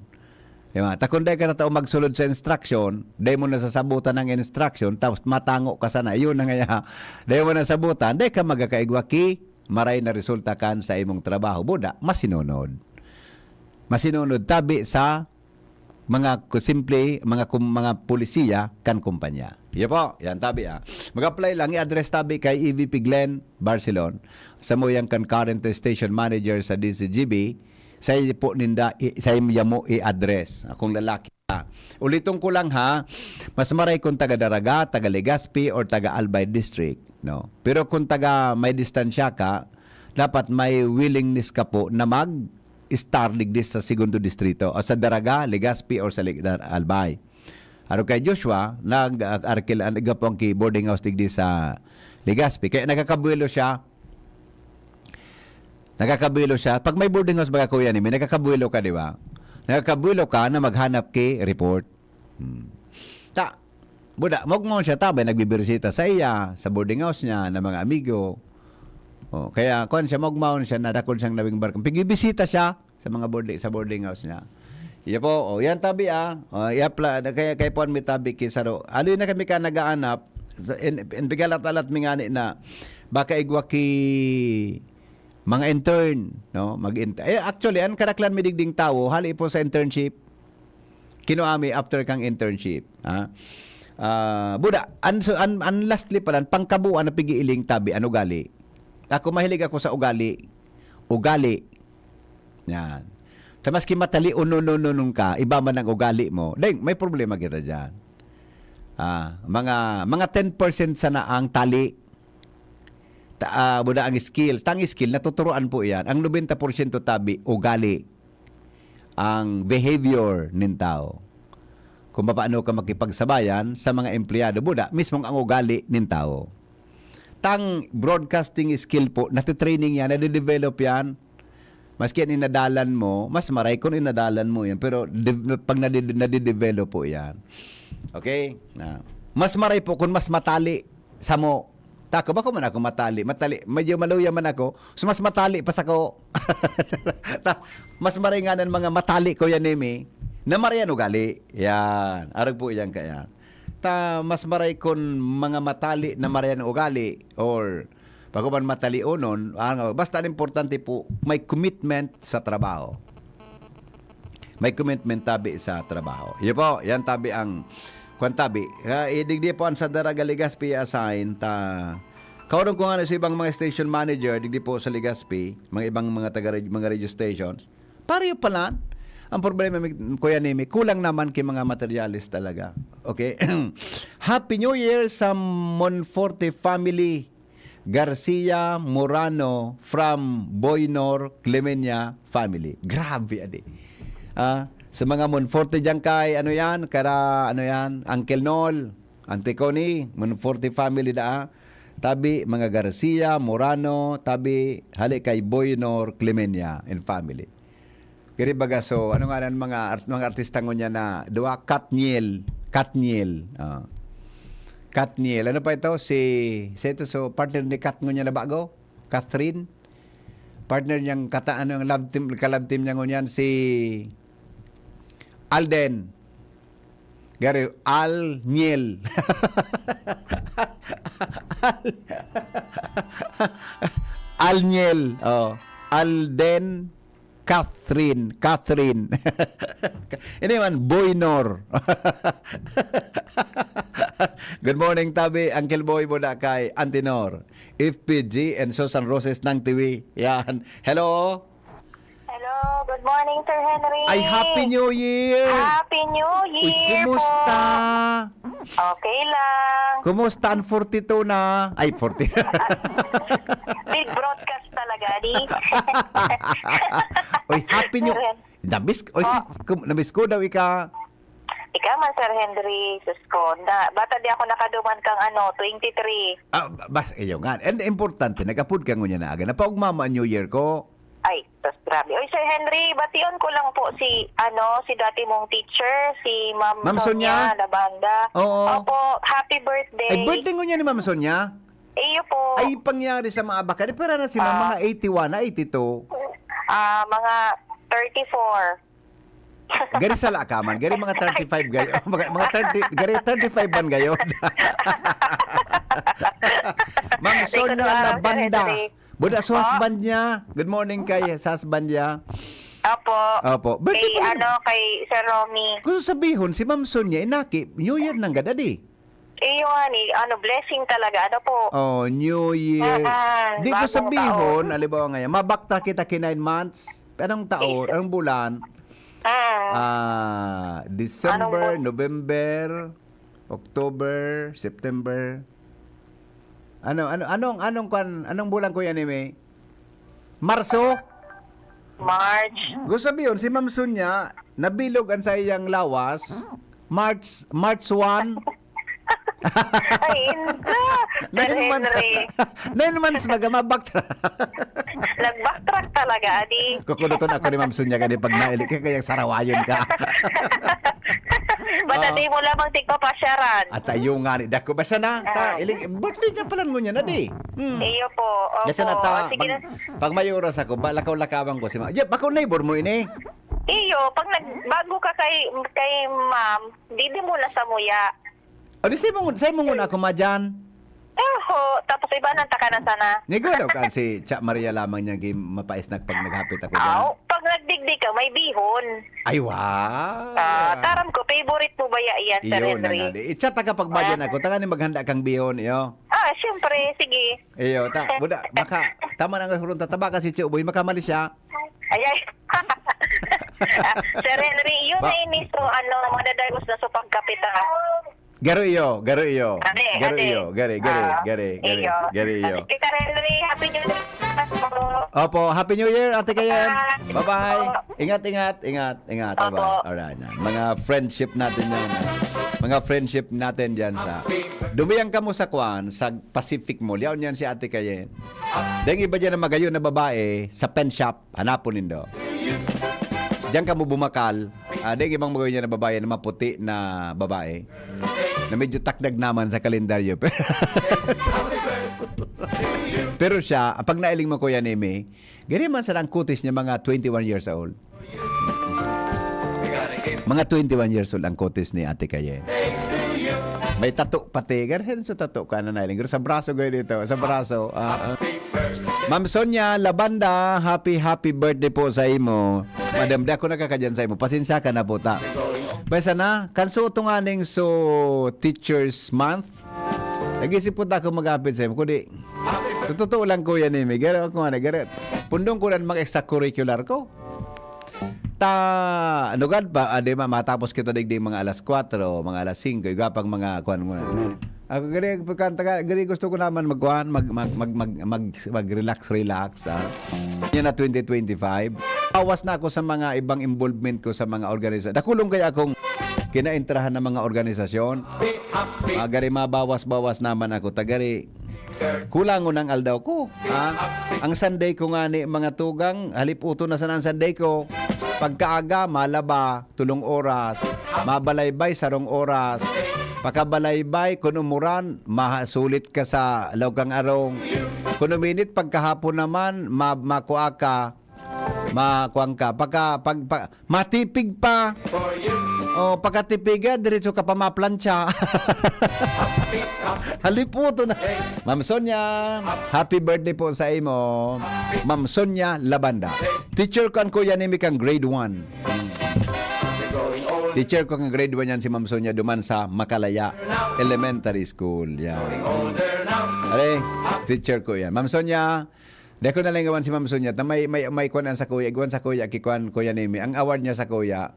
Di ba? Ta kun dai ka tatao magsunod sa instruction, dai mo nasasabutan ang instruction, tapos matango ka sana. Yun na nga, dai mo nasabutan, dai ka magkakaigwa ki maray na resulta kan sa imong trabaho. Buda, masinunod. Masinunod tabi sa mga ku-, simple, mga kum-, mga polisiya kan kumpanya. Iyo po, yan tabi, ah. Mag-apply lang, i-address tabi kay E V P Glenn Barcelon, samuyang kan current station manager sa D C G B, sa iyo po ninda, i-, sa iyo mo i-address. Kung lalaki ka. Uliton ko lang ha, mas maray kung taga Daraga, taga Legazpi, or taga Albay District, no? Pero kung taga may distansya ka, dapat may willingness ka po na mag-start digdi sa segundo distrito, o sa Daraga, Legazpi, or sa Leg-, Albay. Aro kay Joshua, nag-arkil-, an-, iga po ang ki-, boarding house digdi sa Legazpi. Kaya nakakabuelo siya, nakakabuelo siya. Pag may boarding house, baga, Kuya Nimi, nakakabuelo ka, di ba? Nakakabuelo ka na maghanap ki report. Hmm. Ta, buda, maogmaon siya, tabay, nagbibirisita sa iya, sa boarding house niya, na mga amigo. O, kaya, kuwan siya, maogmaon siya, na dakul siyang nabing barkang. Pigbibisita siya sa mga boarding, sa boarding house niya. Iya po, o, yan tabi, ah. O, i-apply, kaya, kaya po mi tabi ki saro. Aloy na kami ka nagaanap, sa, in, in, pigalat-alat mi ngani na, baka igwa ki mga intern, no? Mag-inter-, eh, actually, an kadaklan mi digding tawo, hali po sa internship, kinua mi after kang internship, ha? Ah, buda, an, so, an, an lastly pala, an pangkabuan na pigiiling tabi, an ugali. Ako, mahilig ako sa ugali. Ugali. Yan. Ta maski matali o nunununun ka, iba man ang ugali mo, dai, may problema kita diyan. Ah, mga, mga ten percent sana ang tali. Ta-, ah, buda ang skills. Tang skill, natuturuan po iyan. Ang nobenta porsyento tabi, ugali. Ang behavior nin tao. Kung paano ka makipagsabayan sa mga empleyado, buda, mismong ang ugali nin tao. Tang broadcasting skill po, natitraining yan, nade-develop yan. Maski an inadalan mo, mas maray kun inadalan mo yan. Pero de-, pag nade-, nade-develop po yan. Okay? Na, mas maray po kung mas matali samo. Tako, bako man ako matali. Matali, medyo maluya man ako. So, mas matali pa sako. Ta-, mas maray nga ng mga matali, Kuya Nemi, na maray an ugali. Yan. Arog po yan kaya. Ta, mas maray kun mga matali na maray an ugali or bako man matalionon, ano, basta ang importante po, may commitment sa trabaho. May commitment tabi sa trabaho. Iyo po, yan tabi ang, kwan tabi. Ah, eh, digdi po ang sa Daraga Legazpi assign, ta, kaurong ko nga na sa ibang mga station manager, digdi po sa Legazpi, mga ibang mga taga, mga radio stations, pareho pala. Ang problema, mi-, Kuya Nemi, kulang naman kay mga materyales talaga. Okay? Happy New Year sa Monforte family. Garcia Morano from Boynor Clemenia family. Grabe, adi. Ah, sa mga Monforte diyan kay, ano yan, kara, ano yan, Uncle Nol, Auntie Connie, Monforte family da, ah. Tabi, mga Garcia, Morano, tabi, hali kay Boynor Clemenia and family. Kiri baga, so, ano nga ang mga art-, mga artista ngunyan na duwa? Katniel. Katniel. Ah. Katniel. Ano pa ito? Si, si ito, so, partner ni Kat ngunyan na bago? Catherine? Partner niyang kata-, ano, yung love team, ka-love team niya ngunyan, si Alden. Gary, Alniel. Alniel. Oh. Alden. Catherine, Catherine. Ini man, Boy Nor. Good morning, tabi, Uncle Boy, buda kay Auntie Nor. F P G and Susan Roses ng Tiwi. Yan. Hello? Hello, good morning, Sir Henry. Ay, Happy New Year! Happy New Uy, Year kumusta? Po! Okay lang. Kumusta ang forty-two na? Ay, forty. Big broadcast talaga, di? Uy, Happy New, Sir Hen- namiss, oy, si, Oh. kum-, namiss ko daw ika. Ika man, Sir Henry, sus ko. Na, bata di ako nakaduman kang ano, twenty-three. Ah, bas, iyo nga. And importante, nag-apod ka ngunyan na aga. Napaugmama ang New Year ko. Ay, sus, grabe. Oy, Sir Henry, bation ko lang po si, ano, si dati mong teacher, si Ma'am Ma'am Sonia Sonia? Labanda. Oo. Opo, happy birthday. Ay, birthday ngunyan ni Ma'am Sonia? Iyo po. Ay, pangyari sa mga baka. Di, pero na si Ma'am, Ah. mga eighty-one na, eighty-two. Ah, mga thirty-four. Gari sala ka man, gari mga thirty-five gayo, mga, mga thirty, gari thirty-five man gayo. Ma'am Sonia Labanda. Buda sa husband niya. Good morning kay sa husband niya. Opo. Opo. Birthday Kay pa lang. ano, kay Sir Romy. Gusto sabihon, si Ma'am Sonia, inaki, New Year nang gadadi. Iyo nga ni, ano, blessing talaga, ano po? Oh, New Year. Mm-mm. Di ko Bagong sabihon, taon. Halimbawa ngayon, mabakta kita ki nine months. Anong taon? Yes. Anong bulan? Mm. Ah, December, Anong bu- November, October, September. Ano, ano, anong, anong kwan, anong bulan, Kuya Neme? Marso? March. Gusto sabihin, si Ma'am Sonia, nabilog ang sa iyang lawas. March, March one. Ay, inda. Sir Nine months. Henry. Nine months, baga mabaktra. Nag-backtrack talaga, adi. Kukunuton ako ni Ma'am Sonia kani pag nailik ka, kaya sarawayon ka. Basta Ah. di mo lamang tigpapasyaran. At ayo nga ni dako. Basta na, ta, Ah. iling, birthday niya pala ngunyan na di. Hmm. Iyo po, opo. Basta na ta, Sige mag-, na. pag may oras ako, ba, lakaw-lakawan ko si Ma-, Jeff, ako neighbor mo ini. Iyo, pag nag-, bago ka kay, kay ma'am, di, di mo na samuya. O, di, sa imo, sa imo muna ako, Majan. Oho, tapos iba nang taka na sana. Nigo daw ka si Cha Maria lamang niya, game mapais na pag naghapit ako dyan. Aw, pag nagdigdi ka, may bihon. Ay, wow. Ah, taram ko, favorite mo ba ya-, yan, Sir Iyo na Henry? nga, di. I-chat ka pag Majan Ah. ako, tanga ni maghanda kang bihon, iyo. Ah, siyempre, sige. Iyo, ta, buda, baka, tama na nga hurong tataba kasi Chuboy, makamali siya. Ay, ay. Sir Henry, yun Ba- na ini, so, ano, madadagos na sa pagkapita. Garo iyo, garo iyo. Ate, Garo ate. iyo, gari, gari, Ah, gari, gari, iyo. gari iyo. Ate, Sir Henry, Happy New Year po. Opo, Happy New Year, Ate Kayen. Bye. Bye-bye. Opo. Ingat, ingat, ingat, ingat. Opo. Bye-bye. Alright. Mga friendship natin yan. Ah. Mga friendship natin dyan sa... Dumiyan kamo sa kwan, sa Pacific Mall. Yaon yan si Ate Kayen. Dahil iba dyan na magayon na babae sa pen shop. Hanapon nindo. Diyan kamo bumakal. Ah, dai ibang magayon na babae na maputi na babae na medyo takdag naman sa kalendaryo. Pero siya, pag nailing mo, Kuya Neme, gani man sa lang kutis niya, mga twenty-one years old. Mga twenty-one years old ang kutis ni Ate Kayen. May tato pati. Gari sa tato ka na nailing. Gari sa braso, gari dito. Sa braso. Ah, ah. Ma'am Sonia Labanda, happy, happy birthday po sa imo. Madam, di ako nakakadyan sa imo. Pasensya ka na po, ta. Pwesa na, kanso ito nga ning so Teachers Month? Nag-isip po ta ako mag-apit sa imo. Kundi, sa totoo lang, Kuya Neme, garo ako nga na, garo. Pundong ko lang mga extracurricular ko. Ta, ano gad pa, ah, di ma-, matapos kita digdi mga alas kwatro, mga alas singko, iga pang mga kuwan mo na. Ako, gari, pagkanta ka, gari, gusto ko naman magkuhan, mag, mag, mag, mag, mag, mag-relax, relax, ah. Yan na twenty twenty-five. Bawas na ako sa mga ibang involvement ko sa mga organisa-, dakulong kaya akong kinaintrahan ng mga organisasyon. Ah, gari, mabawas-bawas naman ako. Ta, gari, kulangon ang aldaw ko, ha? Ang Sunday ko nga ni, mga tugang, haliputo na sana ang Sunday ko. Pagkaaga, malaba, tulong oras. Mabalaybay, sarong oras. Pakabalaybay, kun umuran, mahasulit ka sa laog kang arong. Kun uminit, pagkahapon naman, ma-, makua ka, makuan ka. Pagka, pag, pa-, matipig pa. Oh, pagkatipiga, diretso ka pa maplantsa. Haliputo na. Ma'am Sonia, happy birthday po sa imo. Ma'am Sonia Labanda. Teacher ko ang Kuya Neme kang grade one. Teacher ko kang grade one yan si Ma'am Sonia duman sa Makalaya Elementary School. Yan. Are, teacher ko yan. Ma'am Sonia, di ko nalingawan si Ma'am Sonia. Ta may, may, may kuwan sa kuya, iguan sa kuya, kikuan, Kuya Neme. Ang award niya sa kuya,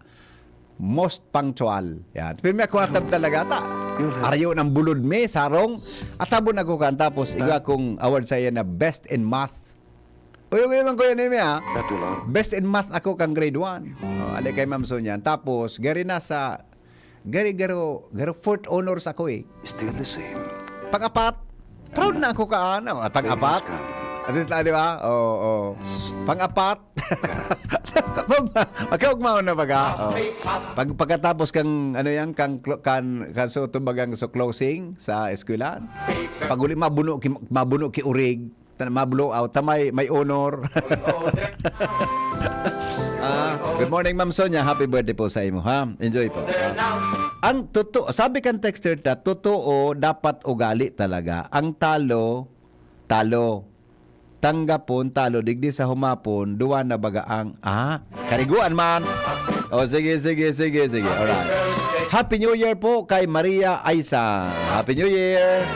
most punctual. Yan. Pero may kuwatab talaga ta. Yun, ha? Arayo ng bulod me, sarong. At sabon ako kan. Tapos, iga akong award sa iya na best in math. Uyog-uyog ang Kuya Neme, ha? Best in math ako kang grade one. Oh, ali kay Ma'am Sonia. Tapos, gari na sa, gari, garo, garo fourth honors ako eh. Still the same. Pang-apat, proud na ako ka, ano, at pang-apat. At least, ah, di ba? Oo, oo. Pang-apat. Pag, magkaugmaon na baga. Oh. Pag, pagkatapos kang, ano yan, kang, klo-, kan, kan so, tumbagang so closing sa eskwela, pag uli, mabuno ki, mabuno ki urig. ma-blow out, ta may, may honor. Ah, good morning, Ma'am Sonia. Happy birthday po sa imo, ha? Enjoy po. Ah, ang totoo, sabi kan texter ta, totoo, dapat ugali talaga. Ang talo, talo. Tanggapon, talo. Digdi sa humapon, duwa na baga ang, ah, kariguan man. O, sige, sige, sige, sige. Alright. Happy New Year po kay Maria Aisa. Happy New Year.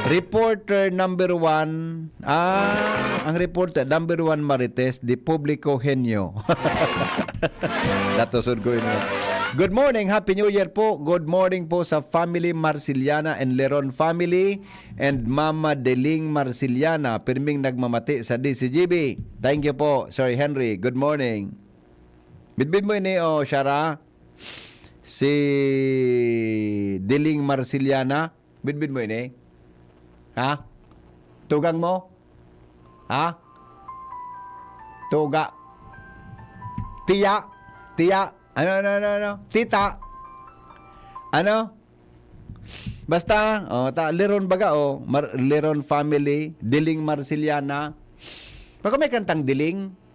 Reporter number one. Ah, ang reporter number one, Marites, di publiko henyo. Dato sud ko yun. Good morning, Happy New Year po. Good morning po sa family Marciliana and Leron family and Mama Deling Marciliana, pirming nagmamati sa D C G B. Thank you po, Sir Henry. Good morning. Bidbid mo ini, oh, Shara. Si Deling Marciliana. Bidbid mo ini. Ha? Tugang mo? Ha? Tuga. Tiya. Tiya. Ano, ano, ano, ano? Tita. Ano? Basta, oh, ta, Leron baga, oh. Mar-, Leron family, Deling Marciliana. Baka may kantang Deling.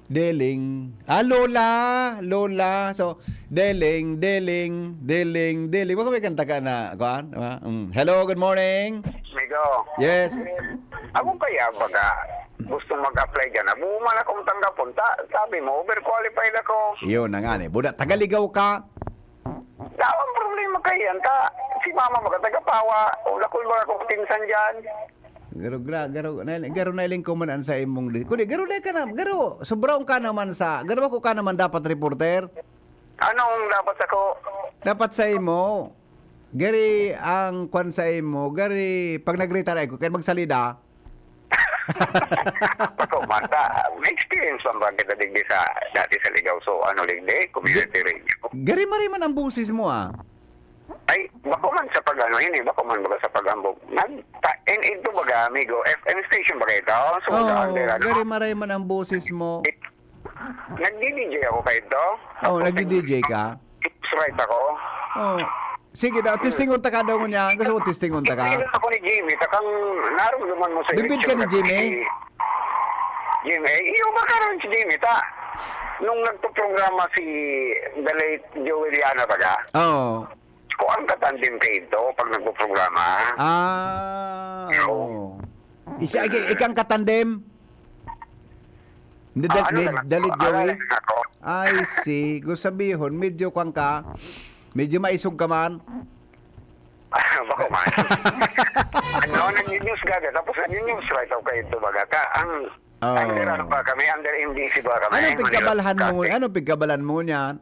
Deling. Ah, Lola. Lola. So, Deling, Deling, Deling, Deling. Baka may kanta ka na, kuan, di ba? Mm. Hello, good morning. Migo. Yes. Ako kaya baga, gusto mag-apply dyan. Abo man akong tanggapon. Ta, sabi mo, overqualified ako. Yun na nga, eh. Buda, tagaligaw ka. Daw ang problema kaya, ta, si mama baga taga-Pawa. O, lakul baga akong pinsan dyan. Garo, gra-, garo, na, garo na iling ko man an sa imong di. Kundi, garo na ka na, garo, sobrang ka naman sa, garo ako ka naman dapat reporter. Anong dapat ako? Dapat sa imo, gari ang kwan sa imo, gari pag nag-retire ako, kaya magsalida. Ako, mata, may experience man ba kita digdi sa, dati sa Ligaw? So, ano, digdi? Community radio. Gari mariman ang boses mo, ah. Ay, bako man sa pag-ano, ini, bako man baga sa pag-ambog. Nag, ta, in, ito baga, amigo, F M station baga ito? So, Oo, under, ano? Gari maray man ang boses mo. Nagdi-D J ako kayo to. Oo, Tapos nagdi-D J ka? Right ako. Oo. Sige daw, testingon ta ka daw ngunyan. Gusto mo testingon ta ka? Ito ako ni Jimmy, takang narumduman mo sa Bibid ka ni eleksyon na Jimmy? Si Jimmy, eh, iyo ba karon si Jimmy, ta? Nung nagpo-programa si the late Joey Liana baga? Oo. Ko ang katandem kay ito pag nagpo-programa. Ah, Oo. oo. Isa, ika-, ikang katandem? Ni Ah, Dal-, ano ni lang ako, Dalit ano Joey? lang ako. I see. Gusto sabihon, medyo kwan ka, medyo maisog ka man. Bako man. Ano, nag-news gaga, tapos nag-news right ako kayo ito baga. Ka, ang, Oo. under ano ba kami? Under M D C ba kami? Anong Manila pigkabalhan mo? Broadcasting. Anong pigkabalhan mo niyan?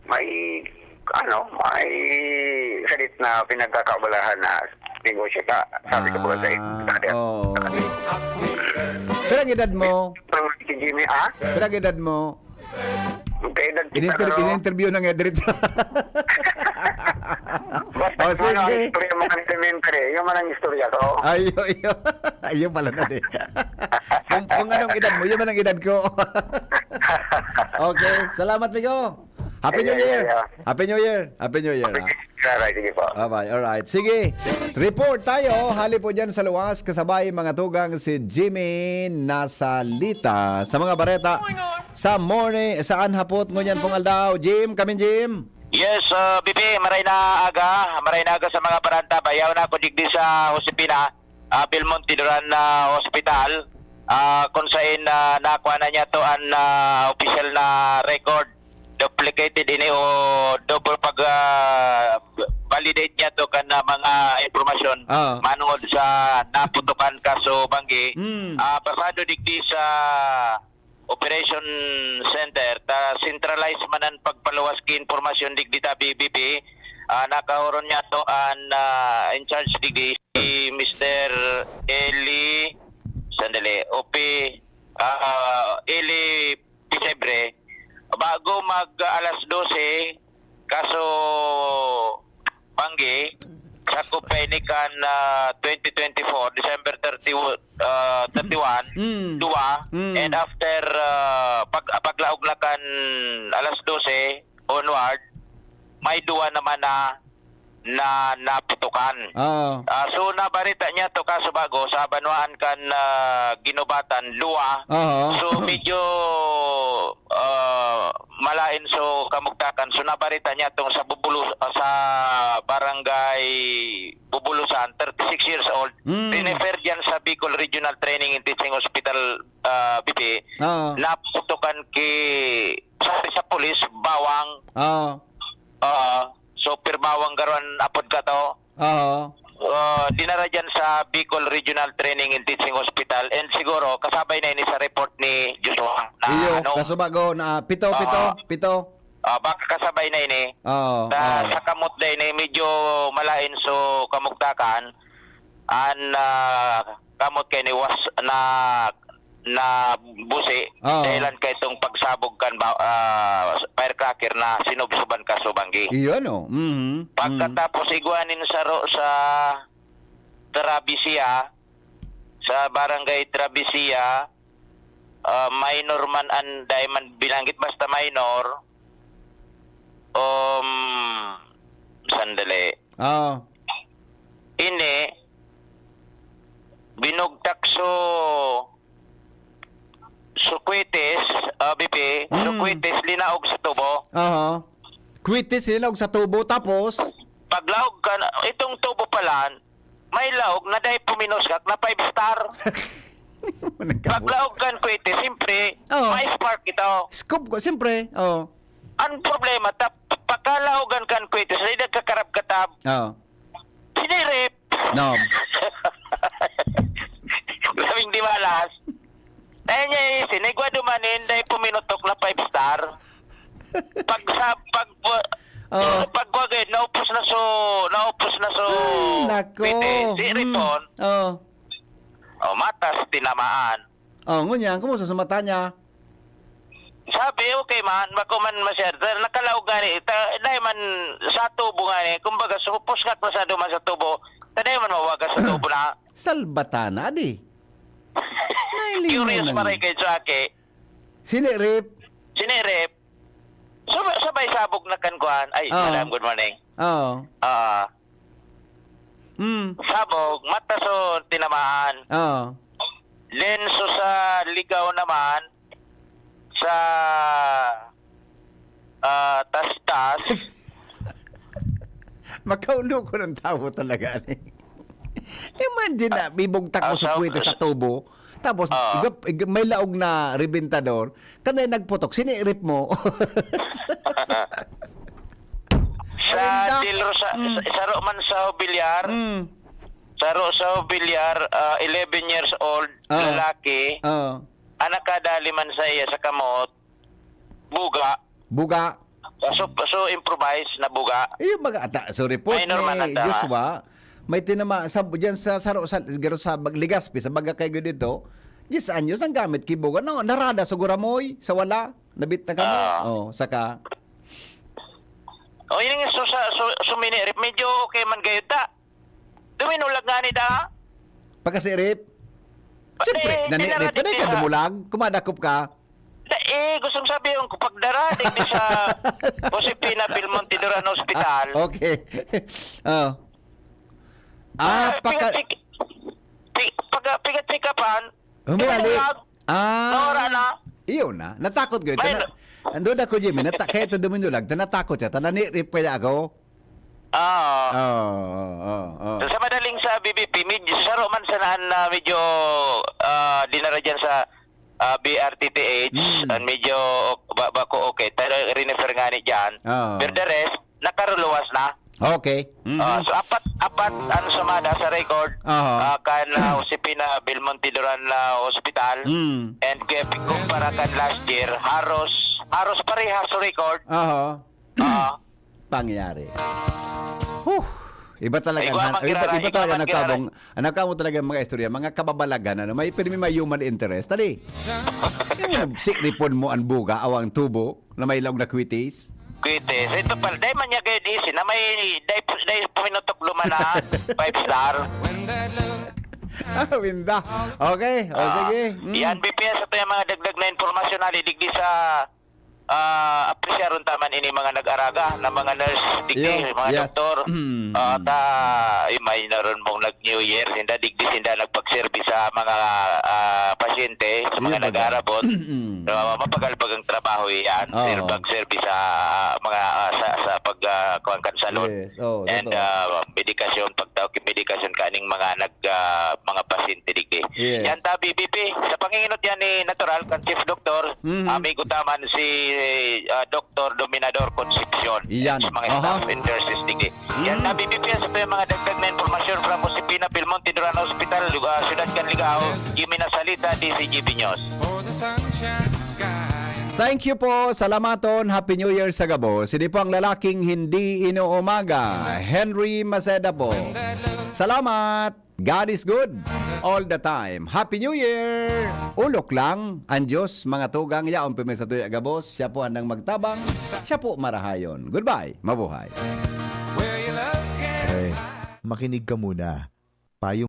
May, ano, may salit na pinagkakaabalahan na negosyo ka. Sabi ko po sa Ah, dati. oo. Pero ang edad mo? Pero si Jimmy, ah? Pero ang edad mo? Ang kaedad kita, Ininter-, pero in-interview na nga diretso. Basta Oh, yung mga sige. istorya, mga elementary, yung mga istorya ko. Ay, yun, yun. Ayun pala na din. Kung, kung anong edad mo, yun man ang edad ko. Okay, salamat, Migo. Happy New Ayun, Year! ayun. Happy New Year! Happy New Year, Happy ah. New Year, sir. Ay, sige po. Bye-bye. Alright. Sige. Report tayo. Hali po dyan sa luwas. Kasabay mga tugang si Jimmy Nasalita. Sa mga bareta sa morning, saan hapot ngunyan pong aldaw? Jim, kami Jim. Yes, uh, Bibi, maray na aga. Maray na aga sa mga baranta. Bayaw na ako digdi sa Josefina, uh, Belmonte Duran, uh, Hospital. Uh, kung sain, uh, nakuha na niya to ang, uh, official na record. Duplicated ini o double pag, ah, validate niya to kan, ah, mga impormasyon Ah. manungod sa naputukan kaso banggi. Mm. Ah, pasado digdi sa operation center, ta centralize man ang pagpaluwas ki impormasyon digdi ta B B P. Ah, nakahuron niya to an, ah, in charge digdi si Mister Eli, sandali, Opi, ah, Eli Pisebre, bago mag alas dose, kaso banggi, sakop pa ini kan, ah, twenty twenty-four, December thirty, ah, thirty-one, Mm. duwa, Mm. and after, ah, pag-, paglaog na kan alas dose onward, may duwa naman na na naputukan. Oo. Ah, so, nabarita niya to, kaso bago, sa banwaan kan, ah, Guinobatan, duwa. Oo. So, medyo, ah, malain so kamugtakan. So, nabarita niya tong sa Bubulu-, ah, sa barangay Bubulusan, thirty-six years old. Mm. Rinefer diyan sa Bicol Regional Training and Teaching Hospital, ah, B P. Oo. Naputukan ki, sabi sa pulis, bawang. Oo. Oo. Super bawang garo an apod kato. Oo. Ah, dinara diyan sa Bicol Regional Training and Teaching Hospital, and siguro kasabay na ini sa report ni Joshua na Iyo, ano, kaso bago na, pito, Oo. pito, pito. Ah, baka kasabay na ini. Oo, Sa, oo. sa kamot na ini, medyo malain so kamugtakan. An, ah, kamot kay ni was na, na busi, Oo. dahilan kay itong pagsabog kan ba-, ah, firecracker na sinubsuban ka subanggi. Iyon, oh. Mhm. Pagkatapos igwanin sa ro-, sa Trabisia, sa barangay Trabisia, ah, minor man an dai man binanggit, basta minor. Um, sandali. Oo. Ini, binugtak so, so kwitis, ah, B P, so Mm. kwitis, linaog sa tubo. Aha. Kwitis, linaog sa tubo, tapos? Paglaog ka na, itong tubo pala, may laog na dai puminuskak na five star. Nagkabo- Paglaog kan kwitis, siyempre, Oo. may spark ito. Scoop ko, siyempre. Oo. Ang problema, tap-, pagkalaogan kan kwitis, ay nagkakarab-katab. Oo. Sinirip. No. Grabing di malas. Dahil niya isin, igwa dumanin, dahil puminutok na five star. Pag sa, pag, Oh. pag wagay, naupos na so, naupos na so, Ay, nako. pwede. Si Hmm. Ripon, Oh. oh, matas, tinamaan. Oh, ngunyan, kumusta sa mata niya? Sabi, okay man, bako man masyado. Nakalaog nga ni, ta-, dahil man sa tubo nga ni, kumbaga, supos nga kung sa duman sa tubo, ta dahil man mawagas sa tubo na. Salbatana, di. Nailingon Curious na pa rin niya. Kay Chucky. Sinirip. Sinirip. Sab-, sabay sabog na kan kuan. Ay, Oo. Madam, good morning. Oo. Ah. Hmm. Sabog, mata so tinamaan. Oo. Then, so sa ligaw naman, sa, ah, tastas. Makaulo ko ng tawo talaga, ani. Imagine na, bibugtak mo Ah, sa sa puwete sa tubo, tapos Oo. iga-, iga-, may laog na rebentador, kanay nagputok, sinirip mo. Sa Ayun na. Del Rosa-, Mm. sa, saro man sa Villar, Mm. saro sa Villar, ah, eleven years old, Oo. lalaki, Oo. ang nakadali man sa iya sa kamot, buga. Buga. So, so improvise na buga. Iyo, baga, ata, so report Minor ni man ang tama. Joshua, may tinama sa, diyan sa, sa, sa, siguro sa Bag-, Legazpi, sa Bagakay ko dito, diyes anyos ang gamit ki buga. No, narada sa guramoy, sa wala, nabit na kamo. Ah. Oh, saka O, yun yung so, sa, so, suminirip, medyo okay man gayud ta. Duminulag nga ni da. Pagkasirip? Pati, Siyempre, nanirip ka, di ka sa dumulag, kumadakop ka. Da, eh, gustong sabihin ko, pagdara, digdi sa Josefina Belmonte Duran Hospital. Ah, okay. Oh. Ah, Ah, pagka- pigat-, pig-, pi-, pagka-, pigat-, pikapan, Humilali. Duminulag. Ah. Nawara na. Iyo na. Natakot gud. May Tana-, ando na ko, Jimmy. Nata-, kaya ito duminulag. Tanatakot siya. Tananirip kaya ako. Ah. Oo, oo, oo, oo. So, sa madaling sa B B P, medyo saro man sa naan na medyo, ah, dinara dyan sa, ah, B R T T H, Mm. and medyo ba-, bako okay. Tara, rinefer nga ni dyan. Oo. Pero the rest, nakaruluwas na. Okay. Mhm. Ah, so, apat, apat ang sumada sa record. Aha. Ah, kan, ah, Josefina Belmonte Duran, ah, Hospital. Mm. And kaya kumpara kan last year, haros, haros parehas sa record. Aha. Ah. Pangyayari. Huh. Iba talaga Ay, na, iba, iba talaga man nagkabong, ang nagkamo talaga mga istorya, mga kababalaghan, ano, may pirmi may human interest. Tali. Yung si Ripon mo ang buga, awang tubo, na may laog na kwitis. Kwitis. Ito pala, dahil man niya kayo di, na may, dahil, dahil puminutok luma na five star. Ah, winda. Okay, o Ah, sige. Mm. Yan, B P S, ito yung mga dagdag na impormasyon na lidigdi sa ah, apresyaron ta man ini mga nag-araga na mga nurse digdi, Yeah, mga yes. doktor. Mm. Ah, ta, imay na ron mong nag-New Year, sinda digdi, sinda nagpagserbi sa mga ah, pasyente, sa mga Yun baga. nag-aarabot. Mm. Ah, mapagal bagang trabaho yan, Oo. sir, pagserbi sa ah, mga ah, sa, sa pag ah, kuwan kan salon. Yes. Oh, And totoo. ah, medikasyon, pagtawag yung medikasyon kaning mga nag ah, mga pasyente digdi. Yes. Yan ta, B B P, sa panginginot yan ni natural kan chief doctor, Mhm. amigo taman si ah, Doktor Dominador Concepcion. Yan. Sa mga Aha. staff and nurses digdi. Yan Mhm. na, B B P, sa mga mga dagdag na impormasyon from Josefina Belmonte Duran Hospital, ah, Siyudad kan Ligao, Jimmy Nasalita, D C G B News. For the sunshine sky. Thank you po. Salamaton. Happy New Year sa gabos. Hindi po ang lalaking hindi inuumaga. Henry Maceda po. Salamat. God is good all the time. Happy New Year! Ulok lang, ang Diyos, mga tugang, yaon po may sa tuya gabos, siya po handang magtabang, siya po marahayon. Goodbye, mabuhay. Where your love can Eh, makinig ka muna. Payong